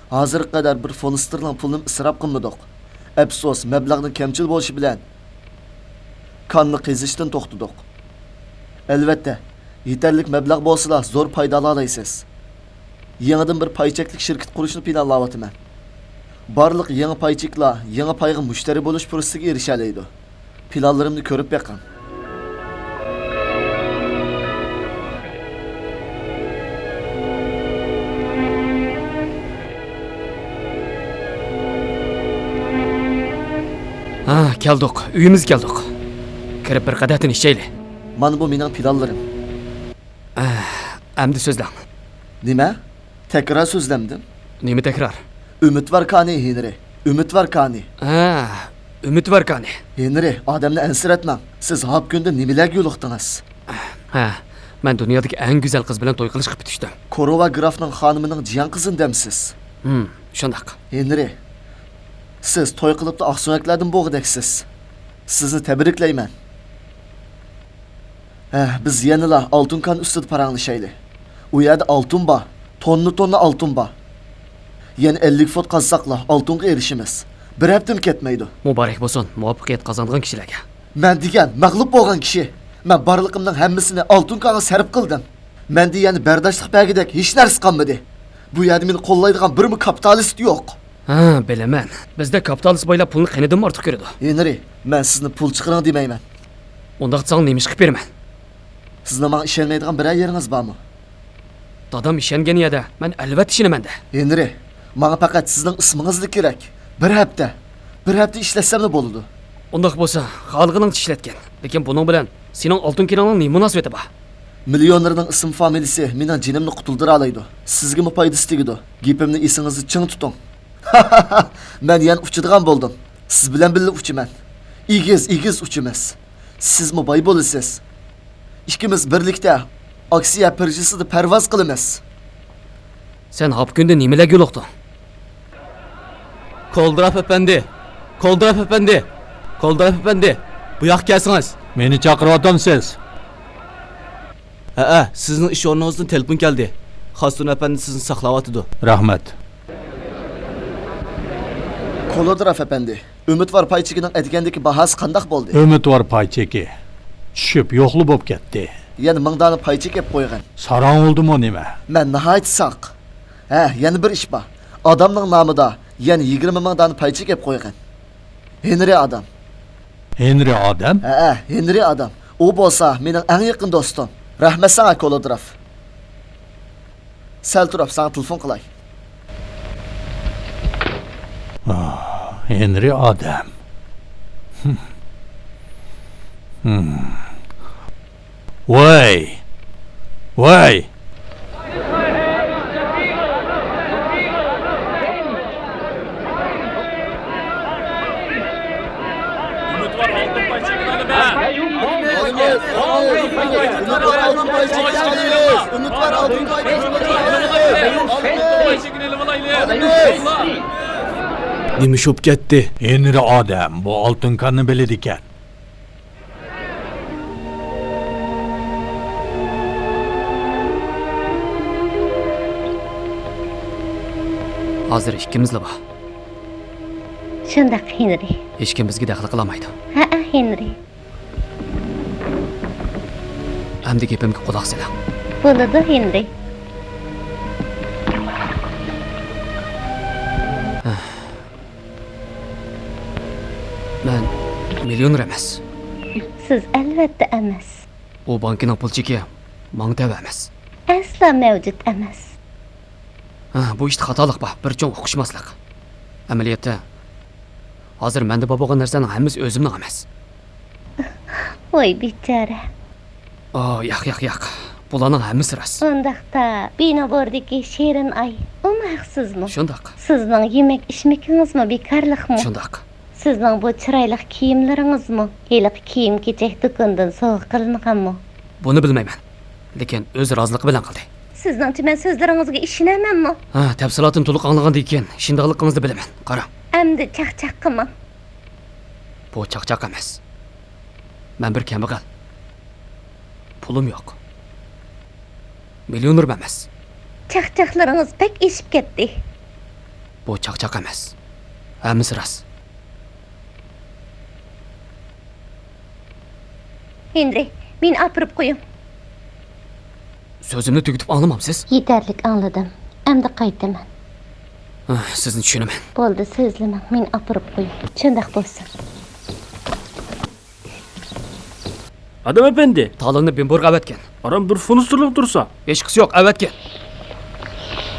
ھازىرغا قەدەر بىر فۇنت ستېرلىڭ پۇلنىمۇ ئىسراپ قىلمىدۇق. ئەپسۇس، مەبلەغنىڭ كەمچىل بولۇشى بىلەن كاننى قېزىشتىن توختىدۇق. ئەلۋەتتە، يېتەرلىك مەبلەغ بولسىلا زور پايدا ئالالايسىز. يېڭىدىن بىر پاي چەكلىك شىركىتى قۇرۇشنى پىلانلاۋاتىمەن. بارلىق يېڭى پاي چېكلار يېڭى پايغا مۇشتەرى بولۇش پۇرسىتىگە ئېرىشەلەيدۇ. پىلانلىرىمنى كۆرۈپ بېقىڭ. ھا، كەلدۇق. ئۆيىمىزگە كەلدۇق. كىرىپ بىر قەدەھتىن ئىچەيلى. مانا بۇ مېنىڭ پىلانلىرىم. ئەھ، ئەمدى سۆزلەڭ. نېمە؟ تەكرار سۆزلەمدىم. نېمە تەكرار؟ ئۈمىدۋار كانى، ھېنرى. ئۈمىدۋار كانى. ھە، ئۈمىدۋار كانى. ھېنرى، ئادەمنى ئەنسىرەتمەڭ. سىز ھاپ كۈندە نېمىلەرگە يولۇقتىڭىز؟ ھە، مەن دۇنيادىكى ئەڭ گۈزەل قىز بىلەن توي قىلىشقا پۈتۈشتۈم. كوروۋا گرافنىڭ خانىمىنىڭ جىيەن قىزىنى دەمسىز؟ ھىم، شۇنداق. ھېنرى، سىز توي قىلىپلا ئاقسۆڭەكلەردىن بولغۇدەكسىز. سىزنى تەبرىكلەيمەن. ھە، بىز يەنىلا ئالتۇن كان ئۈستىدە پاراڭلىشايلى. ئۇ يەردە ئالتۇن بار، توننا-توننا ئالتۇن بار. يەنە ئەللىك فوت قازساقلا ئالتۇنغا ئېرىشىمىز. بىر ھەپتىمۇ كەتمەيدۇ. مۇبارەك بولسۇن، مۇۋەپپەقىيەت قازانغان كىشىلەرگە. مەن دېگەن مەغلۇپ بولغان كىشى. مەن بارلىقىمنىڭ ھەممىسىنى ئالتۇن كانغا سەرپ قىلدىم. مەندە يەنە بەرداشلىق بەرگۈدەك ھېچ نەرسە قالمىدى. بۇ يەردە مېنى قوللايدىغان بىرمۇ كاپىتالىست يوق. ھە، بىلىمەن. بىزدە كاپىتالىست بايلار پۇلنى قېنىدىنمۇ ئارتۇق كۆرىدۇ. ھېنرى، مەن سىزنى پۇل چىقىرىڭ دېمەيمەن. ئۇنداقتا ساڭا نېمە ئىش قىلىپ بېرىمەن؟ سىزنىڭ ماڭا ئىشەنمەيدىغان بىرەر يېرىڭىز بارمۇ؟ دادام ئىشەنگەن يەردە مەن ئەلۋەتتە ئىشىنىمەن-دە. ھېنرى، ماڭا پەقەت سىزنىڭ ئىسمىڭىزلا كېرەك. بىر ھەپتە. بىر ھەپتە ئىشلەتسەملا بولىدۇ. ئۇنداق بولسا، خالىغىنىڭچە ئىشلەتكىن. لېكىن بۇنىڭ بىلەن سېنىڭ ئالتۇن كىرىڭنىڭ نېمە مۇناسىۋىتى بار؟ مىليونېرنىڭ ئىسىم فامىلىسى مېنىڭ جېنىمنى قۇتۇلدۇرالايدۇ. سىزگىمۇ پايدىسى تېگىدۇ. گېپىمنى ئېسىڭىزدە چىڭ تۇتۇڭ. مەن يەنە ئۇچىدىغان بولدۇم. سىز بىلەن بىللە ئۇچىمەن. ئېگىز، ئېگىز ئۇچىمىز. سىزمۇ باي بولىسىز. ئىككىمىز بىرلىكتە ئاكسىيە بىرژىسىدا پەرۋاز قىلىمىز. سەن ھاپا كۈندە نېمىلەرگە يولۇقتۇڭ؟ كولدراف ئەپەندى! كولدراف ئەپەندى! كولدراف ئەپەندى! بۇ ياققا كەلسىڭىز! مېنى چاقىرىۋاتامسىز؟ ھەئە، سىزنىڭ ئىش ئورنىڭىزدىن تېلېفون كەلدى. خاستون ئەپەندى سىزنى ساقلاۋاتىدۇ. رەھمەت. كولودراف ئەپەندى، ئۈمىدۋار پاي چېكىنىڭ ئەتىگەندىكى باھاسى قانداق بولدى؟ ئۈمىدۋار پاي چېكى چۈشۈپ يوقلا بولۇپ كەتتى. يەنە مىڭ دانە پاي چېكى ئېلىپ قويغىن. ساراڭ بولدىمۇ نېمە؟ مەن ناھايىتى ساق. ھە، يەنە بىر ئىش بار. ئادامنىڭ نامىدا يەنە يىگىرمە مىڭ دانە پاي چېكى ئېلىپ قويغىن. ھېنرى ئادام. ھېنرى ئادام؟ ھەئە، ھېنرى ئادام. ئۇ بولسا مېنىڭ ئەڭ يېقىن دوستۇم. رەھمەت ساڭا، كولودراف. سەل تۇرۇپ ساڭا تېلېفون قىلاي. ئاھ، ھېنرى ئادەم. ھىم. ھىم. ۋاي! ۋاي! ئۈمىدۋار ئالتۇن پاي چېكىنى ئالىمەن. ئۈمىدۋار ئالتۇن پاي چېكىنى ئالىمىز. ئۈمىدۋار ئالتۇن پاي چېكىنى ئالىمىز. نېمە ئىش بولۇپ كەتتى؟ ھېنرى ئادەم بۇ ئالتۇن كاننى بىلىدىكەن. ھازىر ئىككىمىزلا بار. شۇنداق، ھېنرى. ھېچكىم بىزگە دەخلى قىلالمايدۇ. ھەئە، ھېنرى. ئەمدى گېپىمگە قۇلاق سېلىڭ. بولىدۇ، ھېنرى. مەن مىليونېر ئەمەس. سىز ئەلۋەتتە ئەمەس. ئۇ بانكىنىڭ پۇل چېكى ماڭا تەۋە ئەمەس. ئەسلا مەۋجۇت ئەمەس. ھە، بۇ ئىشتا خاتالىق بار، بىر چوڭ ئۇقۇشماسلىق. ئەمەلىيەتتە، ھازىر مەندە بار بولغان نەرسىلەرنىڭ ھەممىسى ئۆزۈمنىڭ ئەمەس. ۋاي بىچارە. ئا، ياق، ياق، ياق. بۇلارنىڭ ھەممىسى راست. ئۇنداقتا، بىنوبوردىكى شېرىن ئاي، ئۇمۇ ھەقسىزمۇ؟ شۇنداق. سىزنىڭ يېمەك ئىچمىكىڭىزمۇ بىكارلىقمۇ؟ شۇنداق. سىزنىڭ بۇ چىرايلىق كىيىملىرىڭىزمۇ ھېلىقى كىيىم-كېچەك دۇكىنىدىن سوۋغا قىلىنغانمۇ؟ بۇنى بىلمەيمەن. لېكىن ئۆز رازىلىقى بىلەن قىلدى. سىزنىڭچە مەن سۆزلىرىڭىزگە ئىشىنەمەنمۇ؟ ھە، تەپسىلاتىنى تولۇق ئاڭلىغاندىن كېيىن شۇنداقلىقىڭىزنى بىلىمەن. قاراڭ. ئەمدى چاقچاق قىلماڭ. بۇ چاقچاق ئەمەس. مەن بىر كەمبەغەل. پۇلۇم يوق. مىليونېرمۇ ئەمەس. چاقچاقلىرىڭىز بەك ئېشىپ كەتتى. بۇ چاقچاق ئەمەس. ھەممىسى راست. ھېنرى، مېنى ئاپىرىپ قويۇڭ. سۆزۈمنى تۈگىتىپ ئاڭلىمامسىز؟ يېتەرلىك ئاڭلىدىم. ئەمدى قايتىمەن. ئاھ، سىزنى چۈشىنىمەن. بولدى، سۆزلىمەڭ، مېنى ئاپىرىپ قويۇڭ. شۇنداق بولسۇن. ئادەم ئەپەندى! تالوننى بىمبورغا ئەۋەتكىن. ئارام بىر فۇنت ستېرلىڭ تۇرسا. ھېچقىسى يوق، ئەۋەتكىن.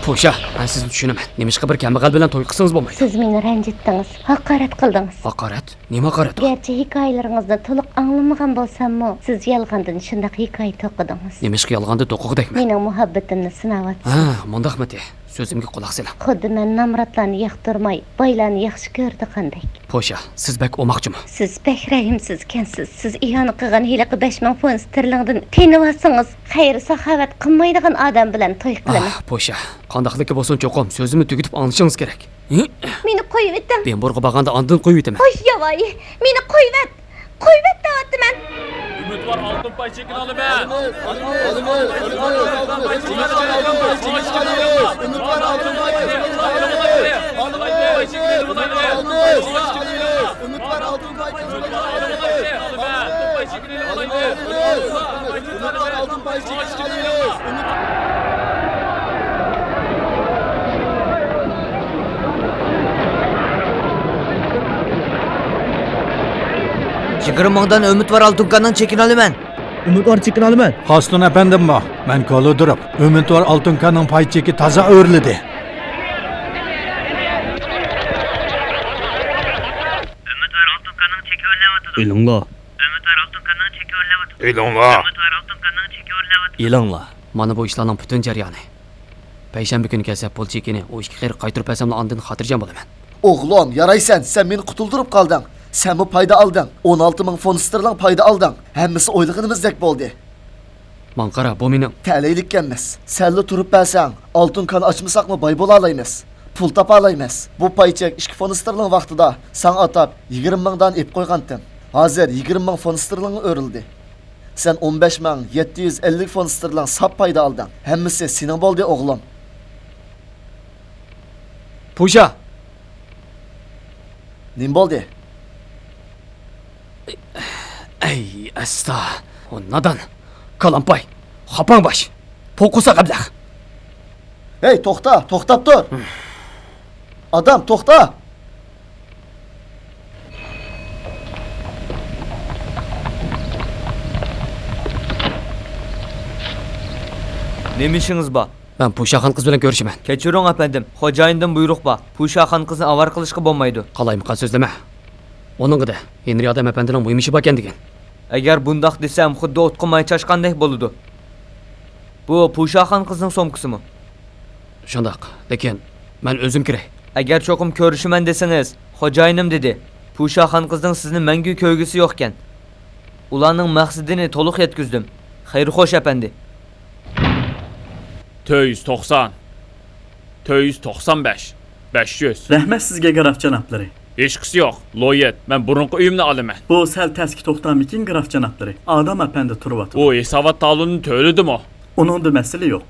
پوشا، مەن سىزنى چۈشىنىمەن. نېمىشقا بىر كەمبەغەل بىلەن توي قىلسىڭىز بولمايدۇ؟ سىز مېنى رەنجىتتىڭىز، ھاقارەت قىلدىڭىز. ھاقارەت؟ نېمە ھاقارەت ئۇ؟ گەرچە ھېكايىلىرىڭىزنى تولۇق ئاڭلىمىغان بولساممۇ، سىز يالغاندىن شۇنداق ھېكايە توقۇدىڭىز. نېمىشقا يالغاندىن توقۇغۇدەكمەن؟ مېنىڭ مۇھەببىتىمنى سىناۋاتىسىز. ھە، مۇنداقمىتى؟ سۆزۈمگە قۇلاق سېلىڭ. خۇددى مەن نامراتلارنى ياقتۇرماي، بايلارنى ياخشى كۆرىدىغاندەك. پوشا، سىز بەك ئوماقچىمۇ؟ سىز بەك رەھىمسىزكەنسىز. سىز ئىئانە قىلغان ھېلىقى بەش مىڭ فۇنت ستېرلىڭدىن تېنىۋالسىڭىز، خەير-ساخاۋەت قىلمايدىغان ئادەم بىلەن توي قىلىمەن. ئاھ، پوشا، قانداقلىكى بولسۇن چوقۇم سۆزۈمنى تۈگىتىپ ئاڭلىشىڭىز كېرەك. مېنى قويۇۋېتىڭ. بىمبورغا بارغاندا ئاندىن قويۇۋېتىمەن. ھوش ياۋايى، مېنى قويۇۋەت، قويۇۋەت دەۋاتىمەن. ئۈمىدۋار ئالتۇن پاي چېكىنى ئالىمەن. يىگىرمە مىڭدان ئۈمىدۋار ئالتۇن كاننىڭ چېكىنى ئالىمەن. ئۈمىدۋار چېكىنى ئالىمەن. خاستون ئەپەندىممۇ؟ مەن كالىدۇرۇپ. ئۈمىدۋار ئالتۇن كاننىڭ پاي چېكى تازا ئۆرلىدى. ئۈمىدۋار ئالتۇن كاننىڭ چېكى ئۆرلەۋاتىدۇ. ئېلىڭلار. ئۈمىدۋار ئالتۇن كاننىڭ چېكى ئۆرلەۋاتىدۇ. ئېلىڭلار. ئۈمىدۋار ئالتۇن كاننىڭ چېكى ئۆرلەۋاتىدۇ. ئېلىڭلار. مانا بۇ ئىشلارنىڭ پۈتۈن جەريانى. پەيشەنبە كۈنى كەلسە، پۇل چېكىنى ئۇ ئىككى قېرىغا قايتۇرۇپ بەرسەملا ئاندىن خاتىرجەم بولىمەن. ئوغلۇم، يارايسەن، سەن مېنى قۇتۇلدۇرۇپ قالدىڭ. سەنمۇ پايدا ئالدىڭ. ئون ئالتە مىڭ فونت ستېرلىڭ پايدا ئالدىڭ. ھەممىسى ئويلىغىنىمىزدەك بولدى. ماڭا قارا، بۇ مېنىڭ. تەلەيلىككەنمىز. سەنلا تۇرۇپ بەرسەڭ، ئالتۇن كان ئاچمىساقمۇ باي بولالايمىز. پۇل تاپالايمىز. بۇ پاي چەك ئىككى فونت ستېرلىڭ ۋاقتىدا ساڭا ئاتاپ يىگىرمە مىڭ دان ئېلىپ قويغانتىم. ھازىر يىگىرمە مىڭ فونت ستېرلىڭغا ئۆرۈلدى. سەن ئون بەش مىڭ يەتتە يۈز ئەللىك فونت ستېرلىڭ ساپ پايدا ئالدىڭ. ھەممىسى سېنىڭ بولدى، ئوغلۇم. پۇشا! نېمە بولدى؟ ئەي، ئەستا! ئۇ نادان! كالامپاي! خاپاڭ باش! پوقۇساق ئەبلەخ! ھەي، توختا! توختاپ تۇر! ئادام، توختا! نېمە ئىشىڭىز بار؟ مەن پۇشا خان قىز بىلەن كۆرۈشىمەن. كەچۈرۈڭ، ئەپەندىم. خوجايىندىن بۇيرۇق بار. پۇشا خان قىزنى ئاۋارە قىلىشقا بولمايدۇ. قالايمىقان سۆزلىمە. ئۇنىڭغا دە، ھېنرى ئادەم ئەپەندىنىڭ مۇھىم ئىشى باركەن دېگىن. ئەگەر بۇنداق دېسەم، خۇددى ئوتقا ماي چاچقاندەك بولىدۇ. بۇ پۇشا خان قىزنىڭ سومكىسىمۇ؟ شۇنداق، لېكىن مەن ئۆزۈم كىرەي. ئەگەر چوقۇم كۆرۈشىمەن دېسىڭىز، خوجايىنىم دېدى. پۇشا خان قىزنىڭ سىزنى مەڭگۈ كۆرگۈسى يوقكەن. ئۇلارنىڭ مەقسىتىنى تولۇق يەتكۈزدۈم. خەير خوش، ئەپەندى. تۆت يۈز توقسان. تۆت يۈز توقسان بەش. بەش يۈز. رەھمەت سىزگە، گراف جانابلىرى. ھېچقىسى يوق، لويىد، مەن بۇرۇنقى ئۆيۈمنى ئالىمەن. بۇ سەل تەسكە توختامىكىن، گراف جانابلىرى؟ ئادام ئەپەندى تۇرۇۋاتىدۇ. ئۇ ھېسابات تالونىنى تۆلىدىمۇ؟ ئۇنىڭدا مەسىلە يوق.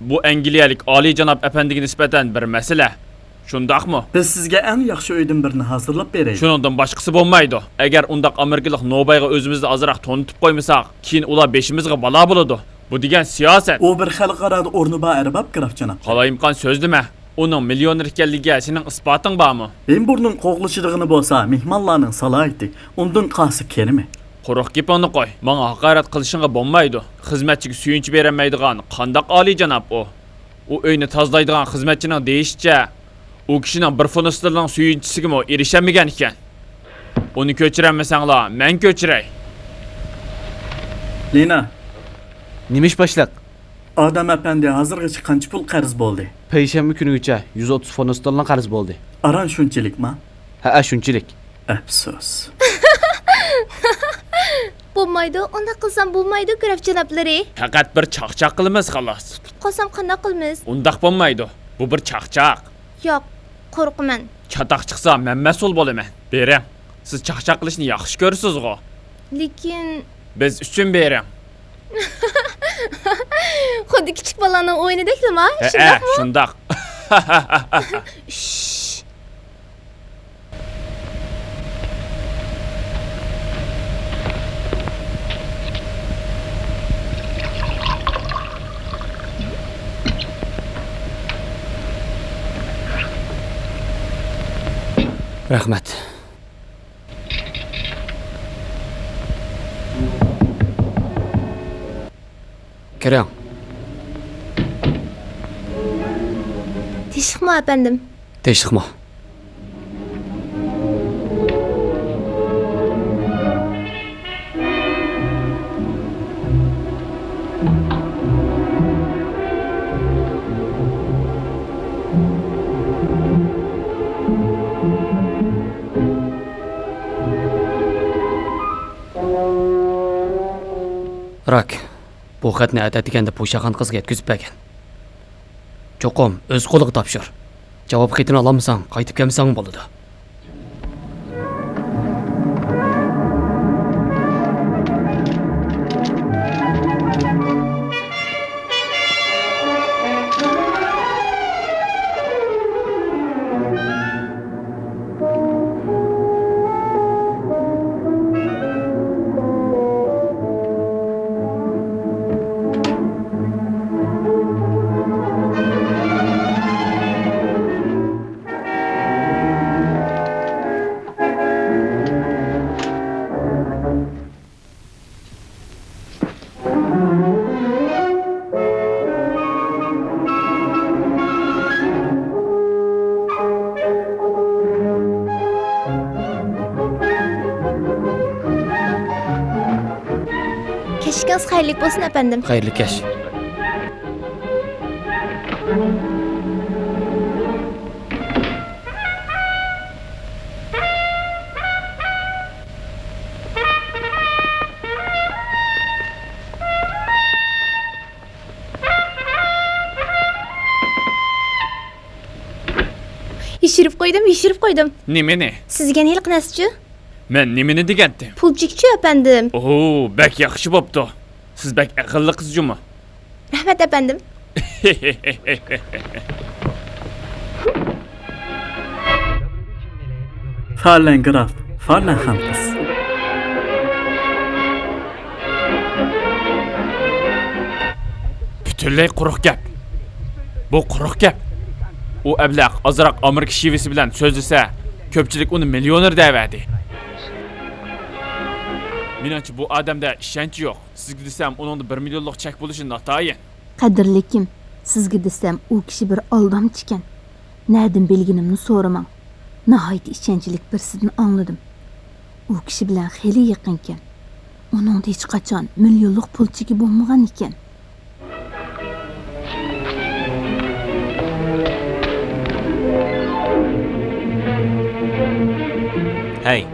بۇ ئەنگلىيەلىك ئالىيجاناب ئەپەندىگە نىسبەتەن بىر مەسىلە. شۇنداقمۇ؟ بىز سىزگە ئەڭ ياخشى ئۆيدىن بىرنى ھازىرلاپ بېرەيلى. شۇنىڭدىن باشقىسى بولمايدۇ. ئەگەر ئۇنداق ئامېرىكىلىق نوبايغا ئۆزىمىزنى ئازراق تونۇتۇپ قويمىساق، كېيىن ئۇلار بېشىمىزغا بالا بولىدۇ. بۇ دېگەن سىياسەت. ئۇ بىر خەلقئارادا ئورنى بار ئەرباب، گراف جاناب. قالايمىقان سۆزلىمە. ئۇنىڭ مىليونېر ئىكەنلىكىگە سېنىڭ ئىسپاتىڭ بارمۇ؟ ھېمبۇرنىڭ قوغلىشىدىغىنى بولسا مېھمانلارنىڭ سالاھىيىتى، ئۇندىن قالسا كېرىمى. قۇرۇق گېپىڭنى قوي، ماڭا ھاقارەت قىلىشىڭغا بولمايدۇ. خىزمەتچىگە سۆيۈنچە بېرەلمەيدىغان قانداق ئالىيجاناب ئۇ؟ ئۇ ئۆينى تازىلايدىغان خىزمەتچىنىڭ دېيىشىچە، ئۇ كىشىنىڭ بىر فونت ستېرلىڭ سۆيۈنچىسىگىمۇ ئېرىشەلمىگەن ئىكەن. ئۇنى كۆچۈرەلمىسەڭلار، مەن كۆچۈرەي. لىنا. نېمە ئىش باشلىق؟ ئادەم ئەپەندى ھازىرغىچە قانچە پۇل قەرز بولدى؟ پەيشەنبە كۈنىگىچە يۈز ئوتتۇز فونت ستېرلىڭ قەرز بولدى. ئاران شۇنچىلىكما؟ ھەئە، شۇنچىلىك. ئەپسۇس. بولمايدۇ، ئۇنداق قىلسام بولمايدۇ، گراف جانابلىرى. پەقەت بىر چاقچاق قىلىمىز، خالاس. تۇتۇپ قالسام قانداق قىلىمىز؟ ئۇنداق بولمايدۇ. بۇ بىر چاقچاق. ياق، قورقىمەن. چاتاق چىقسا، مەن مەسئۇل بولىمەن. بېرىڭ. سىز چاقچاق قىلىشنى ياخشى كۆرىسىزغۇ؟ لېكىن. بىز ئۈچۈن بېرىڭ. خۇددى كىچىك بالىنىڭ ئويۇنىدەكلىما؟ ھەئە، شۇنداقمۇ؟ شۇنداق. رەھمەت. كىرىڭ. تىنچلىقمۇ، ئەپەندىم؟ تىنچلىقمۇ. راك، بۇ خەتنى ئەتە ئەتىگەندە پۇشاخان قىزغا يەتكۈزۈپ بەرگىن. چوقۇم ئۆز قولىغا تاپشۇر. جاۋاب خېتىنى ئالالمىساڭ، قايتىپ كەلمىسەڭمۇ بولىدۇ. ئىشىڭىز خەيرلىك بولسۇن، ئەپەندىم. خەيرلىك كەچ. يېشۈرۈپ قويدۇم، يېشۈرۈپ قويدۇم. نېمىنى؟ سىزگە ھېلىقى نەرسىچۇ؟ مەن نېمىنى دېگەنتىم؟ پۇل چېكىچۇ، ئەپەندىم. ئوھو، بەك ياخشى بوپتۇ. سىز بەك ئەقىللىق قىز جۇمۇ. رەھمەت، ئەپەندىم. فارلەن گراف، فارلەن خانقىز. پۈتۈنلەي قۇرۇق گەپ. بۇ قۇرۇق گەپ. ئۇ ئەبلەخ ئازراق ئامېرىكا شېۋىسى بىلەن سۆزلىسە، كۆپچىلىك ئۇنى مىليونېر دەۋەردى. مېنىڭچە، بۇ ئادەمدە ئىشەنچ يوق. سىزگە دېسەم، ئۇنىڭدا بىر مىليونلۇق چەك بولۇشى ناتايىن. قەدىرلىكىم، سىزگە دېسەم، ئۇ كىشى بىر ئالدامچىكەن. نەدىن بىلگىنىمنى سورىماڭ. ناھايىتى ئىشەنچلىك بىرسىدىن ئاڭلىدىم. ئۇ كىشى بىلەن خېلى يېقىنكەن. ئۇنىڭدا ھېچقاچان مىليونلۇق پۇل چېكى بولمىغان ئىكەن. ھەي،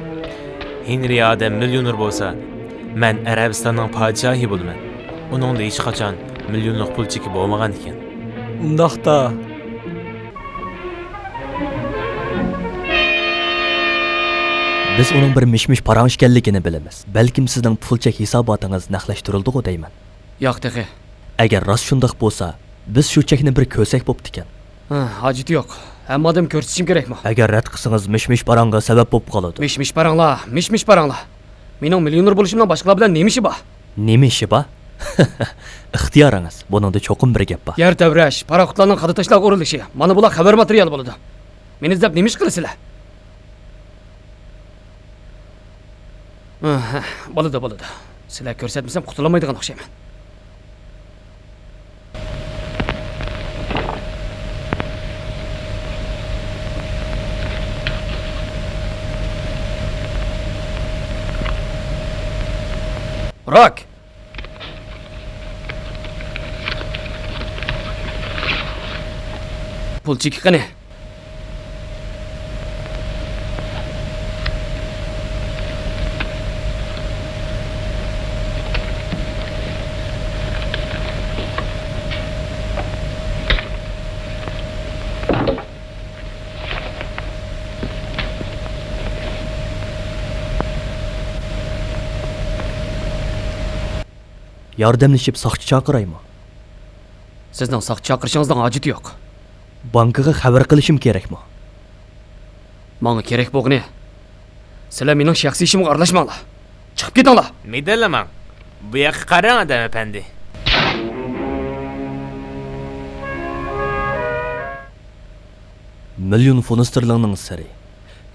ھېنرى ئادەم مىليونېر بولسا، مەن ئەرەبىستاننىڭ پادىشاھى بولىمەن. ئۇنىڭدا ھېچقاچان مىليونلۇق پۇل چېكى بولمىغان ئىكەن. ئۇنداقتا، بىز ئۇنىڭ بىر مىش-مىش پاراڭ ئىكەنلىكىنى بىلىمىز. بەلكىم سىزنىڭ پۇل چەك ھېساباتىڭىز نەقلەشتۈرۈلدىغۇ دەيمەن. ياق تېخى. ئەگەر راست شۇنداق بولسا، بىز شۇ چەكنى بىر كۆرسەك بوپتىكەن. ھە، ھاجىتى يوق. ھەممە ئادەم كۆرسىتىشىم كېرەكمۇ؟ ئەگەر رەت قىلسىڭىز، مىش-مىش پاراڭغا سەۋەب بوپ قالىدۇ. مىش-مىش پاراڭلار، مىش-مىش پاراڭلار. مېنىڭ مىليونېر بولۇشۇمنىڭ باشقىلار بىلەن نېمە ئىشى بار؟ نېمە ئىشى بار؟ ئىختىيارىڭىز، بۇنىڭدا چوقۇم بىر گەپ بار. يەر تەۋرەش، پاراخوتلارنىڭ قارا تاشلارغا ئۇرۇلۇشى، مانا بۇلار خەۋەر ماتېرىيالى بولىدۇ. مېنى ئىزدەپ نېمە ئىش قىلىسىلەر؟ ئاھ، بولىدۇ، بولىدۇ. سىلەر كۆرسەتمىسەم قۇتۇلالمايدىغان ئوخشايمەن. راك! پۇل چېكى قېنى؟ ياردەملىشىپ ساقچى چاقىرايمۇ؟ سىزنىڭ ساقچى چاقىرىشىڭىزنىڭ ھاجىتى يوق. بانكىغا خەۋەر قىلىشىم كېرەكمۇ؟ ماڭا كېرەك بولغىنى، سىلەر مېنىڭ شەخسىي ئىشىمغا ئارىلاشماڭلار. چىقىپ كېتىڭلار. مىدىرلىماڭ. بۇ ياققا قاراڭ، ئادەم ئەپەندى. مىليون فۇنت ستېرلىڭنىڭ سىرى.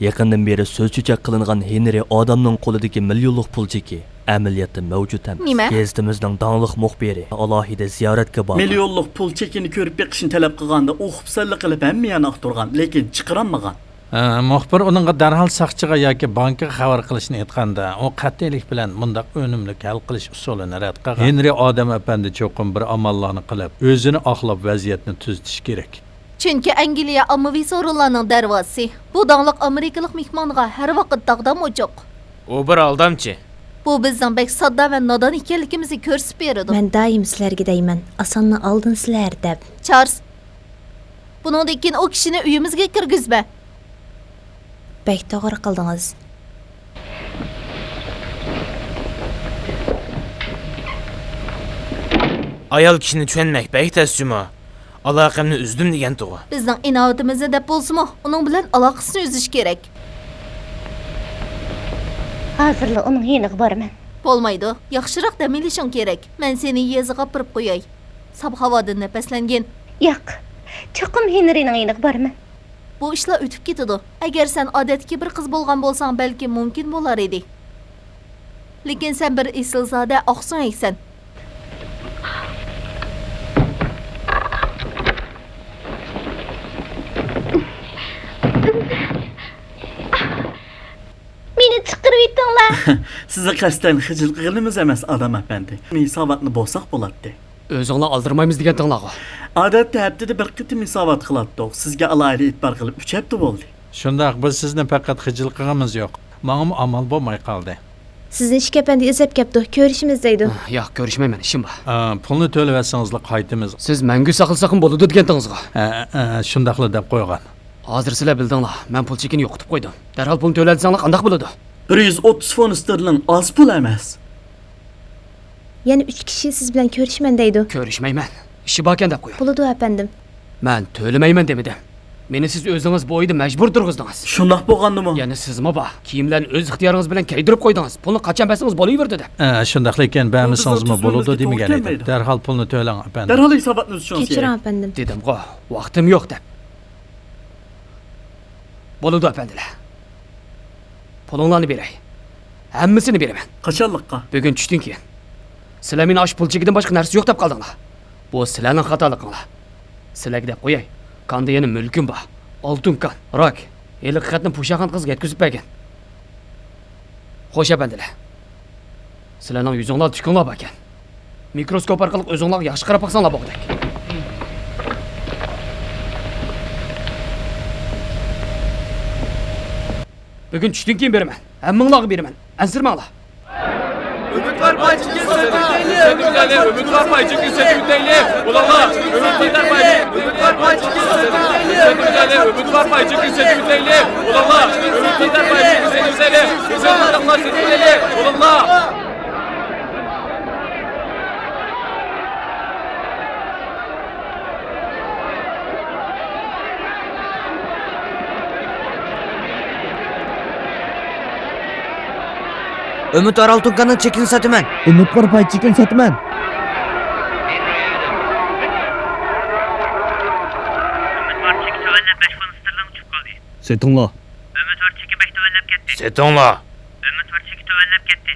يېقىندىن بېرى سۆز-چۆچەك قىلىنغان ھېنرى ئادامنىڭ قولىدىكى مىليونلۇق پۇل چېكى ئەمەلىيەتتە مەۋجۇت ئەمەس. نېمە؟ گېزىتىمىزنىڭ داڭلىق مۇخبىرى ئالاھىدە زىيارەتكە بارغان. مىليونلۇق پۇل چېكىنى كۆرۈپ بېقىشنى تەلەپ قىلغاندا، ئۇ خۇپسەنلىك قىلىپ ھەممە يەرنى ئاختۇرغان، لېكىن چىقىرالمىغان. ھە، مۇخبىر ئۇنىڭغا دەرھال ساقچىغا ياكى بانكىغا خەۋەر قىلىشنى ئېيتقاندا، ئۇ قەتئىيلىك بىلەن مۇنداق ئۈنۈملۈك ھەل قىلىش ئۇسۇلىنى رەت قىلغان. ھېنرى ئادەم ئەپەندى چوقۇم بىر ئاماللارنى قىلىپ، ئۆزىنى ئاقلاپ، ۋەزىيەتنى تۈزىتىشى كېرەك. چۈنكى ئەنگلىيە ئاممىۋى سورۇنلارنىڭ دەرۋازىسى. بۇ داڭلىق ئامېرىكىلىق مېھمانغا ھەر ۋاقىت داغدام ئوچۇق. ئۇ بىر ئالدامچى. بۇ بىزنىڭ بەك ساددا ۋە نادان ئىكەنلىكىمىزنى كۆرسىتىپ بېرىدۇ. مەن دائىم سىلەرگە دەيمەن، ئاساننى ئالدىن سىلەر دەپ. چارلز، بۇنىڭدىن كېيىن ئۇ كىشىنى ئۆيىمىزگە كىرگۈزمە. بەك توغرا قىلدىڭىز. ئايال كىشىنى چۈشەنمەك بەك تەس جۇمۇ. ئالاقەمنى ئۈزدۈم دېگەنتىغۇ. بىزنىڭ ئىناۋىتىمىزنى دەپ بولسىمۇ، ئۇنىڭ بىلەن ئالاقىسىنى ئۈزۈش كېرەك. ھازىرلا ئۇنىڭ يېنىغا بارىمەن. بولمايدۇ. ياخشىراق دەم ئېلىشىڭ كېرەك. مەن سېنى يېزىغا ئاپىرىپ قوياي. ساپ ھاۋادىن نەپەسلەنگىن. ياق، چوقۇم ھېنرىنىڭ يېنىغا بارىمەن. بۇ ئىشلار ئۆتۈپ كېتىدۇ. ئەگەر سەن ئادەتتىكى بىر قىز بولغان بولساڭ، بەلكىم مۇمكىن بولار ئىدى. لېكىن سەن بىر ئېسىلزادە ئاقسۆڭەكسەن. مېنى چىقىرىۋېتىڭلار. سىزنى قەستەن خىجىل قىلغىنىمىز ئەمەس، ئادام ئەپەندى. ھېساباتنى بولساق بولاتتى. ئۆزۈڭلار ئالدىرىمايمىز دېگەنتىڭلارغۇ؟ ئادەتتە ھەپتىدە بىر قېتىم ھېسابات قىلاتتۇق. سىزگە ئالاھىدە ئېتىبار قىلىپ ئۈچ ھەپتە بولدى. شۇنداق، بىز سىزنى پەقەت خىجىل قىلغىنىمىز يوق. ماڭىمۇ ئامال بولماي قالدى. سىزنى ئىشىك ئەپەندى ئىزدەپ كەپتۇ، كۆرۈشىمىز دەيدۇ. ياق، كۆرۈشمەيمەن، ئىشىم بار. ئا، پۇلنى تۆلىۋەتسىڭىزلا قايتىمىز. سىز مەڭگۈ ساقلىساقمۇ بولىدۇ دېگەنتىڭىزغۇ؟ ھە، ھە، شۇنداقلا دەپ قويغان. ھازىر سىلەر بىلدىڭلار، مەن پۇل چېكىنى يوقىتىپ قويدۇم. دەرھال پۇلنى تۆلە دېسەڭلار قانداق بولىدۇ؟ بىر يۈز ئوتتۇز فونت ستېرلىڭ ئاز پۇل ئەمەس. يەنە ئۈچ كىشى سىز بىلەن كۆرۈشىمەن دەيدۇ. كۆرۈشمەيمەن. ئىشى باركەن دەپ قويۇڭ. بولىدۇ، ئەپەندىم. مەن تۆلىمەيمەن دېمىدىم. مېنى سىز ئۆزىڭىز بۇ ئۆيدە مەجبۇر تۇرغۇزدىڭىز. شۇنداق بولغاندىمۇ؟ يەنە سىزمۇ بار. كىيىملەرنى ئۆز ئىختىيارىڭىز بىلەن كىيدۈرۈپ قويدىڭىز. پۇلنى قاچان بەرسىڭىز بولۇۋېرىدۇ دەپ. ئە، شۇنداقلا ئىكەن، بەرمىسىڭىزمۇ بولىدۇ دېمىگەن ئىدىم. دەرھال پۇلنى تۆلەڭ، ئەپەندىم. دەرھال ھېساباتنى ئۈزۈشىڭىز كېرەك. كەچۈرۈڭ، ئەپەندىم. دېدىمغۇ، ۋاقتىم يوق دەپ. بولىدۇ، ئەپەندىلەر. پۇلۇڭلارنى بېرەي. ھەممىسىنى بېرىمەن. قاچانلىققا؟ بۈگۈن چۈشتىن كېيىن. سىلەر مېنى ئاشۇ پۇل چېكىدىن باشقا نەرسە يوق دەپ قالدىڭلار. بۇ سىلەرنىڭ خاتالىقىڭلار. سىلەرگە دەپ قوياي، كاندا يەنە مۈلكۈم بار. ئالتۇن كان، راك. ھېلىقى خەتنى پۇشاخان قىزغا يەتكۈزۈپ بەرگەن. خوش، ئەپەندىلەر. سىلەرنىڭ يۈزۈڭلار، تۈكۈڭلار باركەن. مىكروسكوپ ئارقىلىق ئۆزۈڭلارغا ياخشى قاراپ باقساڭلار بولغۇدەك. بۈگۈن چۈشتىن كېيىن بېرىمەن. ھەممىڭلارغا بېرىمەن. ئەنسىرىمەڭلار. ئۈمىدۋار پاي چېكىنى سېتىۋېتەيلى! ئۈمىدۋار پاي چېكىنى سېتىۋېتەيلى! بولۇڭلار! ئۈمىدۋار پاي چېكىنى سېتىۋېتەيلى! سېتىۋېتەيلى! ئۈمىدۋار پاي چېكىنى سېتىۋېتەيلى! بولۇڭلار! ئۈمىدۋار پاي چېكىنى سېتىۋېتەيلى! بولۇڭلار! ئۈمىدۋار ئالتۇن كاننىڭ چېكىنى ساتىمەن. ئۈمىدۋار پاي چېكىنى ساتىمەن. ئۈمىدۋار چېكى تۆۋەنلەپ بەش فونت ستېرلىڭ چۈشۈپ قالدى. سېتىڭلار. ئۈمىدۋار چېكى بەك تۆۋەنلەپ كەتتى. سېتىڭلار. ئۈمىدۋار چېكى تۆۋەنلەپ كەتتى.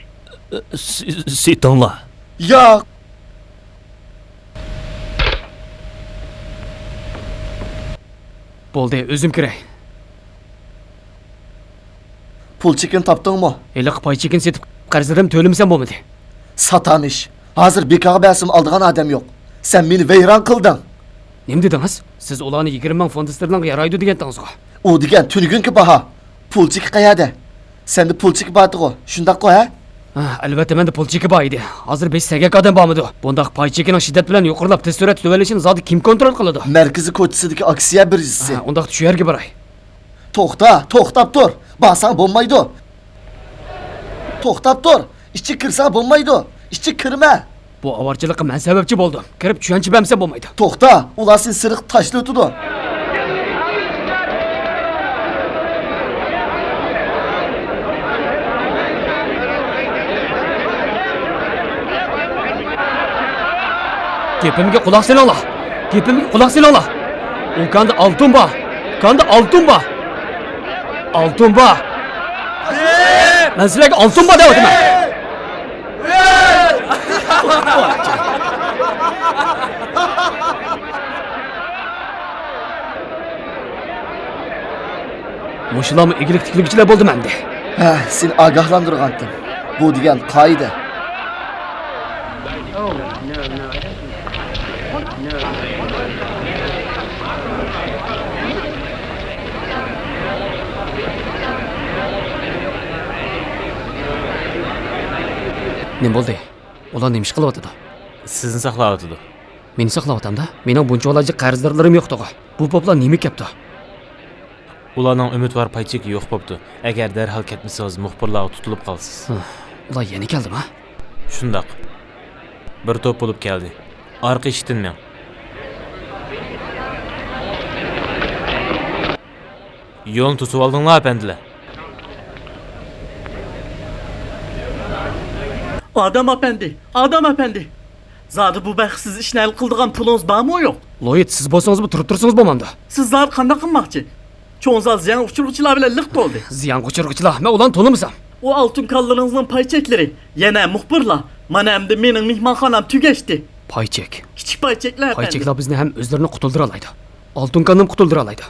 س-، سېتىڭلار. ياق. بولدى، ئۆزۈم كىرەي. پۇل چېكىنى تاپتىڭمۇ؟ ھېلىقى پاي چېكىنى سېتىپ، قەرزلىرىمنى تۆلىمىسەم بولمىدى. ساتامىش. ھازىر بىكارغا بەرسىمۇ ئالىدىغان ئادەم يوق. سەن مېنى ۋەيران قىلدىڭ. نېمە دېدىڭىز؟ سىز ئۇلارنى يىگىرمە مىڭ فونت ستېرلىڭغا يارايدۇ دېگەنتىڭىزغۇ؟ ئۇ دېگەن تۈنۈگۈنكى باھا. پۇل چېكى قەيەردە؟ سەندە پۇل چېكى بارتىغۇ، شۇنداققۇ، ھە؟ ھە، ئەلۋەتتە، مەندە پۇل چېكى بار ئىدى. ھازىر بەش سەگەك ئادەم بارمىدۇ؟ بۇنداق پاي چېكىنىڭ شىددەت بىلەن يۇقىرىلاپ، تېز سۈرئەتتە تۆۋەنلىشىنى زادى كىم كونترول قىلىدۇ؟ مەركىزىي كوچىسىدىكى ئاكسىيە بىرژىسى. ھە، ئۇنداقتا شۇ يەرگە باراي. توختا، توختاپ تۇر! بارساڭ بولمايدۇ! توختاپ تۇر! ئىچىگە كىرسەڭ بولمايدۇ! ئىچىگە كىرمە! بۇ ئاۋارىچىلىققا مەن سەۋەبچى بولدۇم. كىرىپ چۈشەنچە بەرمىسەم بولمايدۇ. توختا! ئۇلار سېنى سىرتقا تاشلىۋېتىدۇ! گېپىمگە قۇلاق سېلىڭلار! گېپىمگە قۇلاق سېلىڭلار! ئۇ كاندا ئالتۇن بار! كاندا ئالتۇن بار! ئالتۇن بار! مەن سىلەرگە ئالتۇن بار دەۋاتىمەن! مۇشۇلارمۇ ئىگىلىك تىكلىگۈچىلەر بولدىمۇ ئەمدى؟ ھە، سېنى ئاگاھلاندۇرغانتىم. بۇ دېگەن قائىدە. نېمە بولدى؟ ئۇلار نېمە ئىش قىلىۋاتىدۇ؟ سىزنى ساقلاۋاتىدۇ. مېنى ساقلاۋاتامدا؟ مېنىڭ بۇنچىۋالا جىق قەرزدارلىرىم يوقتىغۇ. بۇ پوپلار نېمە كەپتۇ؟ ئۇلارنىڭ ئۈمىدۋار پاي چېكى يوق بوپتۇ. ئەگەر دەرھال كەتمىسىڭىز، مۇخبىرلارغا تۇتۇلۇپ قالىسىز. ھە، ئۇلار يەنە كەلدىما؟ شۇنداق. بىر توپ بولۇپ كەلدى. ئارقا ئىشىكتىن مېڭ. يولنى توسۇۋالدىڭلار، ئەپەندىلەر. ئادەم ئەپەندى، ئادەم ئەپەندى! زادى بۇ بەختسىز ئىشنى ھەل قىلىدىغان پۇلىڭىز بارمۇ يوق؟ لويد، سىز بولسىڭىزمۇ تۇرۇپ تۇرسىڭىز بولمامدۇ؟ سىز زادى قانداق قىلماقچى؟ چوڭ زال زىيانغا ئۇچرىغۇچىلار بىلەن لىق تولدى. زىيانغا ئۇچرىغۇچىلار؟ مەن ئۇلارنى تونۇمىسام. ئۇ ئالتۇن كاللىرىڭىزنىڭ پاي چەكلىرى. يەنە مۇخبىرلار. مانا ئەمدى مېنىڭ مېھمانخانام تۈگەشتى. پاي چەك. كىچىك پاي چەكلەر، پاي ئەپەندى. چەكلەر بىزنى ھەم ئۆزلىرىنى قۇتۇلدۇرالايدۇ. ئالتۇن كاننىمۇ قۇتۇلدۇرالايدۇ.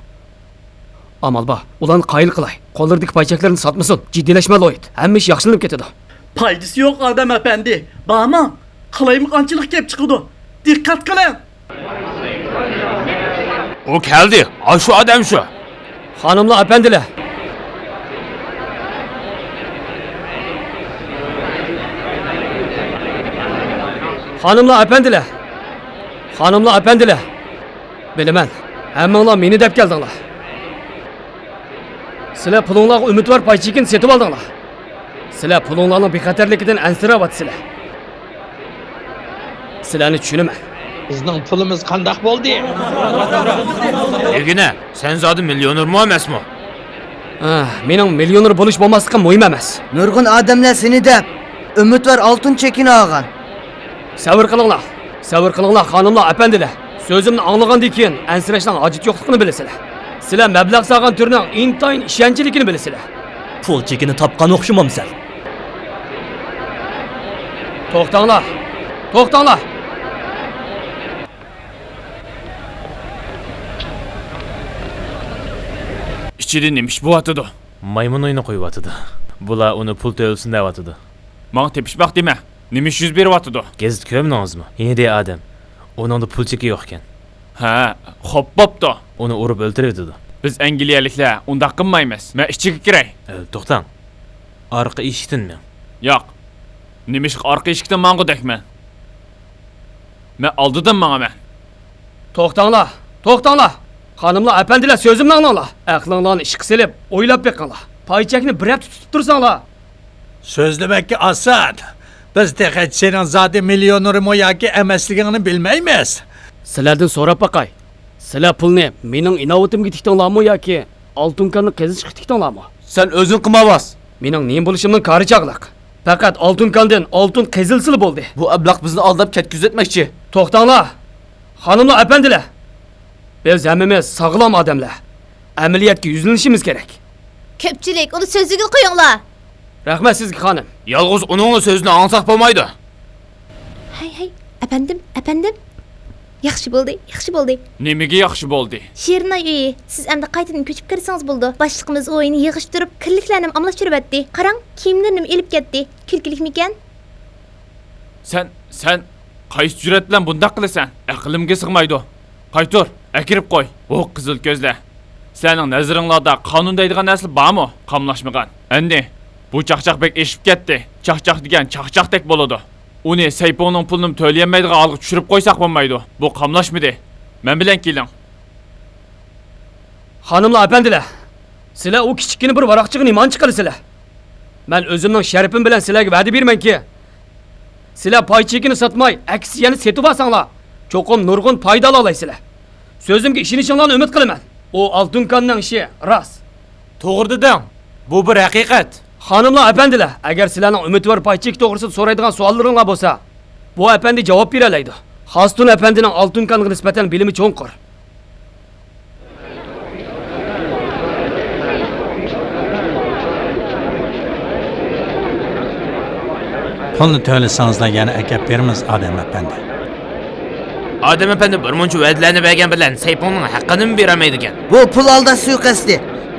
ئامال بار، ئۇلارنى قايىل قىلاي. قوللىرىدىكى پاي چەكلىرىنى ساتمىسۇن. جىددىيلەشمە، لويد. ھەممە ئىش ياخشىلىنىپ كېتىدۇ. پايدىسى يوق، ئادەم ئەپەندى. بارماڭ. قالايمىقانچىلىق كېلىپ چىقىدۇ. دىققەت قىلىڭ. ئۇ كەلدى. ئاشۇ ئادەم شۇ. خانىملار، ئەپەندىلەر. خانىملار، ئەپەندىلەر. خانىملار، ئەپەندىلەر. بىلىمەن، ھەممىڭلار مېنى دەپ كەلدىڭلار. سىلەر پۇلۇڭلارغا ئۈمىدۋار پاي چېكىنى سېتىۋالدىڭلار. سىلەر پۇلۇڭلارنىڭ بىخەتەرلىكىدىن ئەنسىرەۋاتىسىلەر. سىلەرنى چۈشىنىمەن. بىزنىڭ پۇلىمىز قانداق بولدى؟ دېگىنە، سەن زادى مىليونېرمۇ ئەمەسمۇ؟ ھە، مېنىڭ مىليونېر بولۇش بولماسلىقىم مۇھىم ئەمەس. نۇرغۇن ئادەملەر سېنى دەپ ئۈمىدۋار ئالتۇن چېكىنى ئالغان. سەۋر قىلىڭلار، سەۋر قىلىڭلار، خانىملار، ئەپەندىلەر. سۆزۈمنى ئاڭلىغاندىن كېيىن ئەنسىرەشنىڭ ھاجىتى يوقلۇقىنى بىلىسىلەر. سىلەر مەبلەغ سالغان تۈرنىڭ ئىنتايىن ئىشەنچلىكىنى بىلىسىلەر. پۇل چېكىنى تاپقان ئوخشىمامسەن؟ توختاڭلار! توختاڭلار! ئىچىدە نېمە ئىش بوۋاتىدۇ؟ مايمۇن ئويۇنى قويۇۋاتىدۇ. بۇلار ئۇنى پۇل تۆلىسۇن دەۋاتىدۇ. ماڭا تېپىشماق دېمە. نېمە ئىش يۈز بېرىۋاتىدۇ؟ گېزىت كۆرمىدىڭىزمۇ؟ ھىندى ئادەم. ئۇنىڭدا پۇل چېكى يوقكەن. ھە، خوپ بوپتۇ. ئۇنى ئۇرۇپ ئۆلتۈرۈۋېتىدۇ. بىز ئەنگلىيەلىكلەر ئۇنداق قىلمايمىز. مەن ئىچىگە كىرەي. ئە، توختاڭ. ئارقا ئىشىكتىن مېڭ. ياق. نېمىشقا ئارقا ئىشىكتىن ماڭغۇدەكمەن؟ مەن ئالدىدىن ماڭىمەن. توختاڭلار، توختاڭلار! خانىملار، ئەپەندىلەر، سۆزۈمنى ئاڭلاڭلار! ئەقلىڭلارنى ئىشقا سېلىپ، ئويلاپ بېقىڭلار. پاي چەكنى بىر ھەپتە تۇتۇپ تۇرساڭلار، سۆزلىمەككە ئاسان. بىز تېخىچە سېنىڭ زادى مىليونېرمۇ ياكى ئەمەسلىكىڭنى بىلمەيمىز. سىلەردىن سوراپ باقاي. سىلەر پۇلنى مېنىڭ ئىناۋىتىمگە تىكتىڭلارمۇ ياكى ئالتۇن كاننى قېزىشقا تىكتىڭلارمۇ؟ سەن ئۆزۈڭ قىمارباز. مېنىڭ نېمە بولۇشۇمنىڭ كارى چاغلىق. پەقەت ئالتۇن كاندىن ئالتۇن قېزىلسىلا بولدى. بۇ ئەبلەخ بىزنى ئالداپ كەتكۈزۈۋەتمەكچى. توختاڭلار! خانىملار، ئەپەندىلەر! بىز ھەممىمىز ساغلام ئادەملەر. ئەمەلىيەتكە يۈزلىنىشىمىز كېرەك. كۆپچىلىك، ئۇنى سۆزلىگىلى قويۇڭلار. رەھمەت سىزگە، خانىم. يالغۇز ئۇنىڭلا سۆزىنى ئاڭلىساق بولمايدۇ. ھەي، ھەي، ئەپەندىم، ئەپەندىم. ياخشى بولدى، ياخشى بولدى. نېمىگە ياخشى بولدى؟ شېرىنئاي ئۆيى، سىز ئەمدى قايتىدىن كۆچۈپ كىرسىڭىز بولىدۇ. باشلىقىمىز ئوينى يىغىشتۇرۇپ، كىرلىكلەرنىمۇ ئالماشتۇرۇۋەتتى. قاراڭ، كىيىملىرىنىمۇ ئېلىپ كەتتى. كۈلكىلىكمىكەن؟ سەن، سەن قايسى جۈرئەت بىلەن بۇنداق قىلىسەن؟ ئەقلىمگە سىغمايدۇ. قايتۇر، ئەكىرىپ قوي. ھو، قىزىل كۆزلە. سەنىڭ نەزىرىڭلاردا قانۇن دەيدىغان نەرسە بارمۇ؟ قاملاشمىغان. ئەندى، بۇ چاقچاق بەك ئېشىپ كەتتى. چاقچاق دېگەن چاقچاقتەك بولىدۇ. ئۇنى سەيپۇڭنىڭ پۇلىنىمۇ تۆلىيەلمەيدىغان ھالغا چۈشۈرۈپ قويساق بولمايدۇ. بۇ قاملاشمىدى. مەن بىلەن كېلىڭ. خانىملار، ئەپەندىلەر، سىلەر ئۇ كىچىككىنە بىر ۋاراقچىغا نېمانچە قىلىسىلەر؟ مەن ئۆزۈمنىڭ شەرىپىم بىلەن سىلەرگە ۋەدە بېرىمەنكى، سىلەر پاي چېكىنى ساتماي، ئەكسىچە يەنە سېتىۋالساڭلار، چوقۇم نۇرغۇن پايدا ئالالايسىلەر. سۆزۈمگە ئىشىنىشىڭلارنى ئۈمىد قىلىمەن. ئۇ ئالتۇن كاننىڭ ئىشى راست. توغرا دېدىڭ. بۇ بىر ھەقىقەت. خانىملار، ئەپەندىلەر، ئەگەر سىلەرنىڭ ئۈمىدۋار پاي چېكى توغرىسىدا سورايدىغان سوئاللىرىڭلار بولسا، بۇ ئەپەندى جاۋاب بېرەلەيدۇ. خاستۇن ئەپەندىنىڭ ئالتۇن كانغا نىسبەتەن بىلىمى چوڭقۇر. پۇلنى تۆلىسىڭىزلا يەنە ئەكەپ بېرىمىز، ئادەم ئەپەندى. ئادەم ئەپەندى بىر مۇنچە ۋەدىلەرنى بەرگەن بىلەن سەيپۇڭنىڭ ھەققىنىمۇ بېرەلمەيدىكەن. بۇ پۇل ئالداش سۇيىقەستى.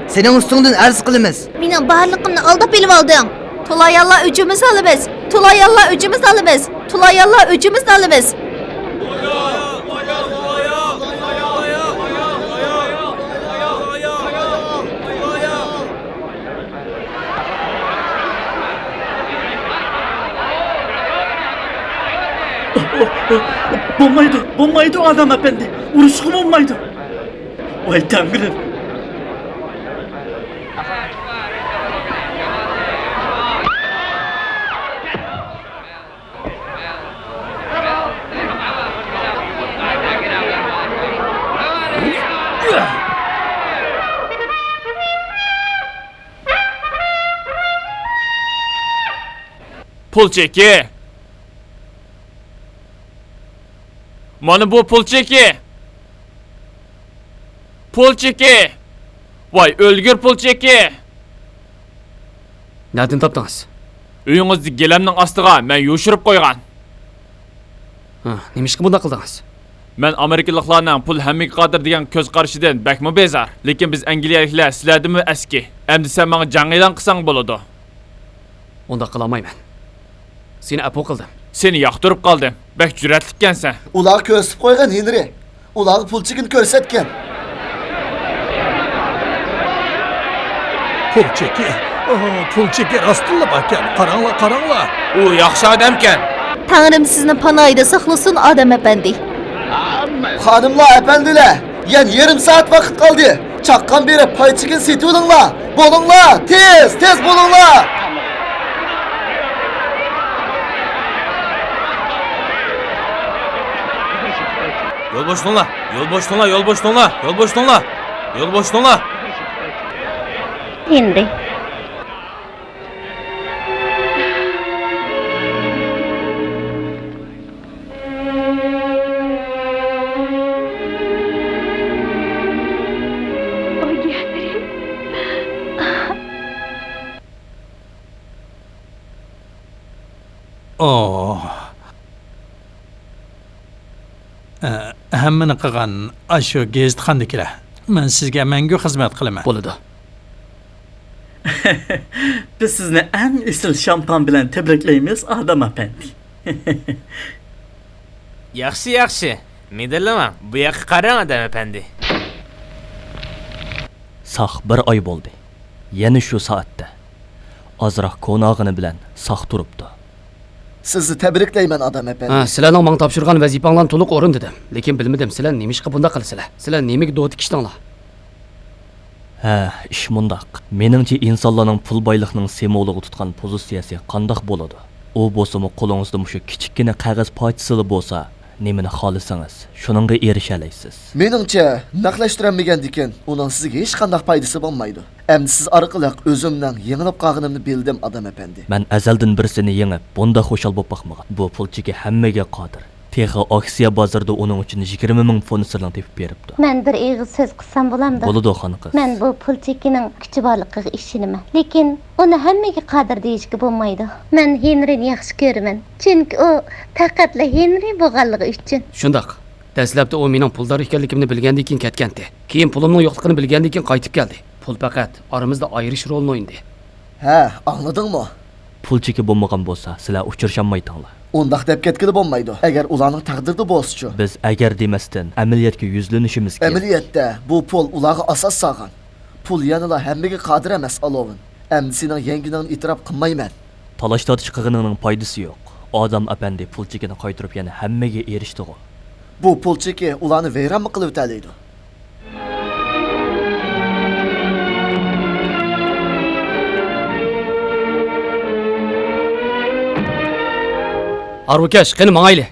سېنىڭ ئۈستۈڭدىن ئەرز قىلىمىز. مېنىڭ بارلىقىمنى ئالداپ ئېلىۋالدىڭ. تولايانلار ئۆچىمىزنى ئالىمىز. تولايانلار ئۆچىمىزنى ئالىمىز. تولايانلار ئۆچىمىزنى ئالىمىز. بولمايدۇ، بولمايدۇ، ئادەم ئەپەندى. ئۇرۇشقا بولمايدۇ. ۋاي تەڭرىم. پۇل چېكى. مانا بۇ پۇل چېكى. پۇل چېكى. ۋاي، ئۆلگۈر پۇل چېكى. نەدىن تاپتىڭىز؟ ئۆيىڭىزدە گىلەمنىڭ ئاستىغا مەن يوشۇرۇپ قويغان. ھە، نېمىشقا بۇنداق قىلدىڭىز؟ مەن ئامېرىكىلىقلارنىڭ پۇل ھەممىگە قادىر دېگەن كۆز قارىشىدىن بەكمۇ بىزار. لېكىن بىز ئەنگلىيەلىكلەر سىلەردىنمۇ ئەسكى. ئەمدى سەن ماڭا جەڭ ئېلان قىلساڭ بولىدۇ. ئۇنداق قىلالمايمەن. سېنى ئەپۇ قىلدىم. سېنى ياقتۇرۇپ قالدىم. بەك جۈرئەتلىككەنسەن. ئۇلارغا كۆرسىتىپ قويغىن، ھېنرى. ئۇلارغا پۇل چېكىنى كۆرسەتكىن. پۇل چېكى؟ ئا، پۇل چېكى راستتىنلا باركەن. قاراڭلار، قاراڭلار. ئۇ ياخشى ئادەمكەن. تەڭرىم سىزنى پاناھىدا ساقلىسۇن، ئادەم ئەپەندى. خانىملار، ئەپەندىلەر، يەنە يېرىم سائەت ۋاقىت قالدى. چاققان بېرىپ پاي چېكىنى سېتىۋېلىڭلار. بولۇڭلار، تېز، تېز بولۇڭلار. يول بوشىتىڭلار، يول بوشىتىڭلار، يول بوشىتىڭلار، يول بوشىتىڭلار، يول بوشىتىڭلار. ھېنرى. ئوھ. ئە، ھەممىنى قىلغان ئاشۇ گېزىتخانىدىكىلەر. مەن سىزگە مەڭگۈ خىزمەت قىلىمەن. بولىدۇ. بىز سىزنى ئەڭ ئېسىل شامپان بىلەن تەبرىكلەيمىز، ئادەم ئەپەندى. ياخشى، ياخشى. مىدىرلىماڭ، بۇ ياققا قاراڭ، ئادەم ئەپەندى. ساق بىر ئاي بولدى. يەنە شۇ سائەتتە. ئازراق كوناغىنى بىلەن ساق تۇرۇپتۇ. سىزنى تەبرىكلەيمەن، ئادەم ئەپەندى. ھە، سىلەرنىڭ ماڭا تاپشۇرغان ۋەزىپەڭلارنى تولۇق ئورۇندىدىم. لېكىن بىلمىدىم، سىلەر نېمىشقا بۇنداق قىلىسىلەر؟ سىلەر نېمىگە دوۋا تىكىشتىڭلار؟ ھە، ئىش مۇنداق. مېنىڭچە، ئىنسانلارنىڭ پۇل بايلىقنىڭ سىمۋولىغا تۇتقان پوزىتسىيەسى قانداق بولىدۇ؟ ئۇ بولسىمۇ قولىڭىزدا مۇشۇ كىچىككىنە قەغەز پارچىسىلا بولسا، نېمىنى خالىسىڭىز، شۇنىڭغا ئېرىشەلەيسىز. مېنىڭچە، نەقلەشتۈرەلمىگەندىكىن، ئۇنىڭ سىزگە ھېچقانداق پايدىسى بولمايدۇ. ئەمدى سىز ئارقىلىق ئۆزۈمنىڭ يېڭىلىپ قالغىنىمنى بىلدىم، ئادەم ئەپەندى. مەن ئەزەلدىن بىرسىنى يېڭىپ، بۇنداق خۇشال بولۇپ باقمىغان. بۇ پۇل چېكى ھەممىگە قادىر. تېخى ئاكسىيە بازىرىدا ئۇنىڭ ئۈچۈن يىگىرمە مىڭ فونت ستېرلىڭ تېپىپ بېرىپتۇ. مەن بىر ئېغىز سۆز قىلسام بولامدۇ؟ بولىدۇ، خانقىز. مەن بۇ پۇل چېكىنىڭ كۈچى بارلىقىغا ئىشىنىمەن. لېكىن ئۇنى ھەممىگە قادىر دېيىشكە بولمايدۇ. مەن ھېنرىنى ياخشى كۆرىمەن. چۈنكى ئۇ پەقەتلا ھېنرى بولغانلىقى ئۈچۈن. شۇنداق. دەسلەپتە ئۇ مېنىڭ پۇلدار ئىكەنلىكىمنى بىلگەندىن كېيىن كەتكەنتى. كېيىن پۇلۇمنىڭ يوقلۇقىنى بىلگەندىن كېيىن قايتىپ كەلدى. پۇل پەقەت ئارىمىزدا ئايرىش رولىنى ئوينىدى. ھە، ئاڭلىدىڭمۇ؟ پۇل چېكى بولمىغان بولسا، سىلەر ئۇچرىشالمايتتىڭلار. ئۇنداق دەپ كەتكىلى بولمايدۇ. ئەگەر ئۇلارنىڭ تەقدىرىدە بولسىچۇ؟ بىز ئەگەر دېمەستىن، ئەمەلىيەتكە يۈزلىنىشىمىز كېرەك. ئەمەلىيەتتە، بۇ پۇل ئۇلارغا ئاساس سالغان. پۇل يەنىلا ھەممىگە قادىر ئەمەس، ئالوۋىن. ئەمدى سېنىڭ يەڭگىنىڭنى ئېتىراپ قىلمايمەن. تالاش-تارتىش قىلغىنىڭنىڭ پايدىسى يوق. ئادەم ئەپەندى پۇل چېكىنى قايتۇرۇپ يەنە ھەممىگە ئېرىشتىغۇ. بۇ پۇل چېكى ئۇلارنى ۋەيرانمۇ قىلىۋېتەلەيدۇ. ھارۋىكەش، قېنى ماڭايلى.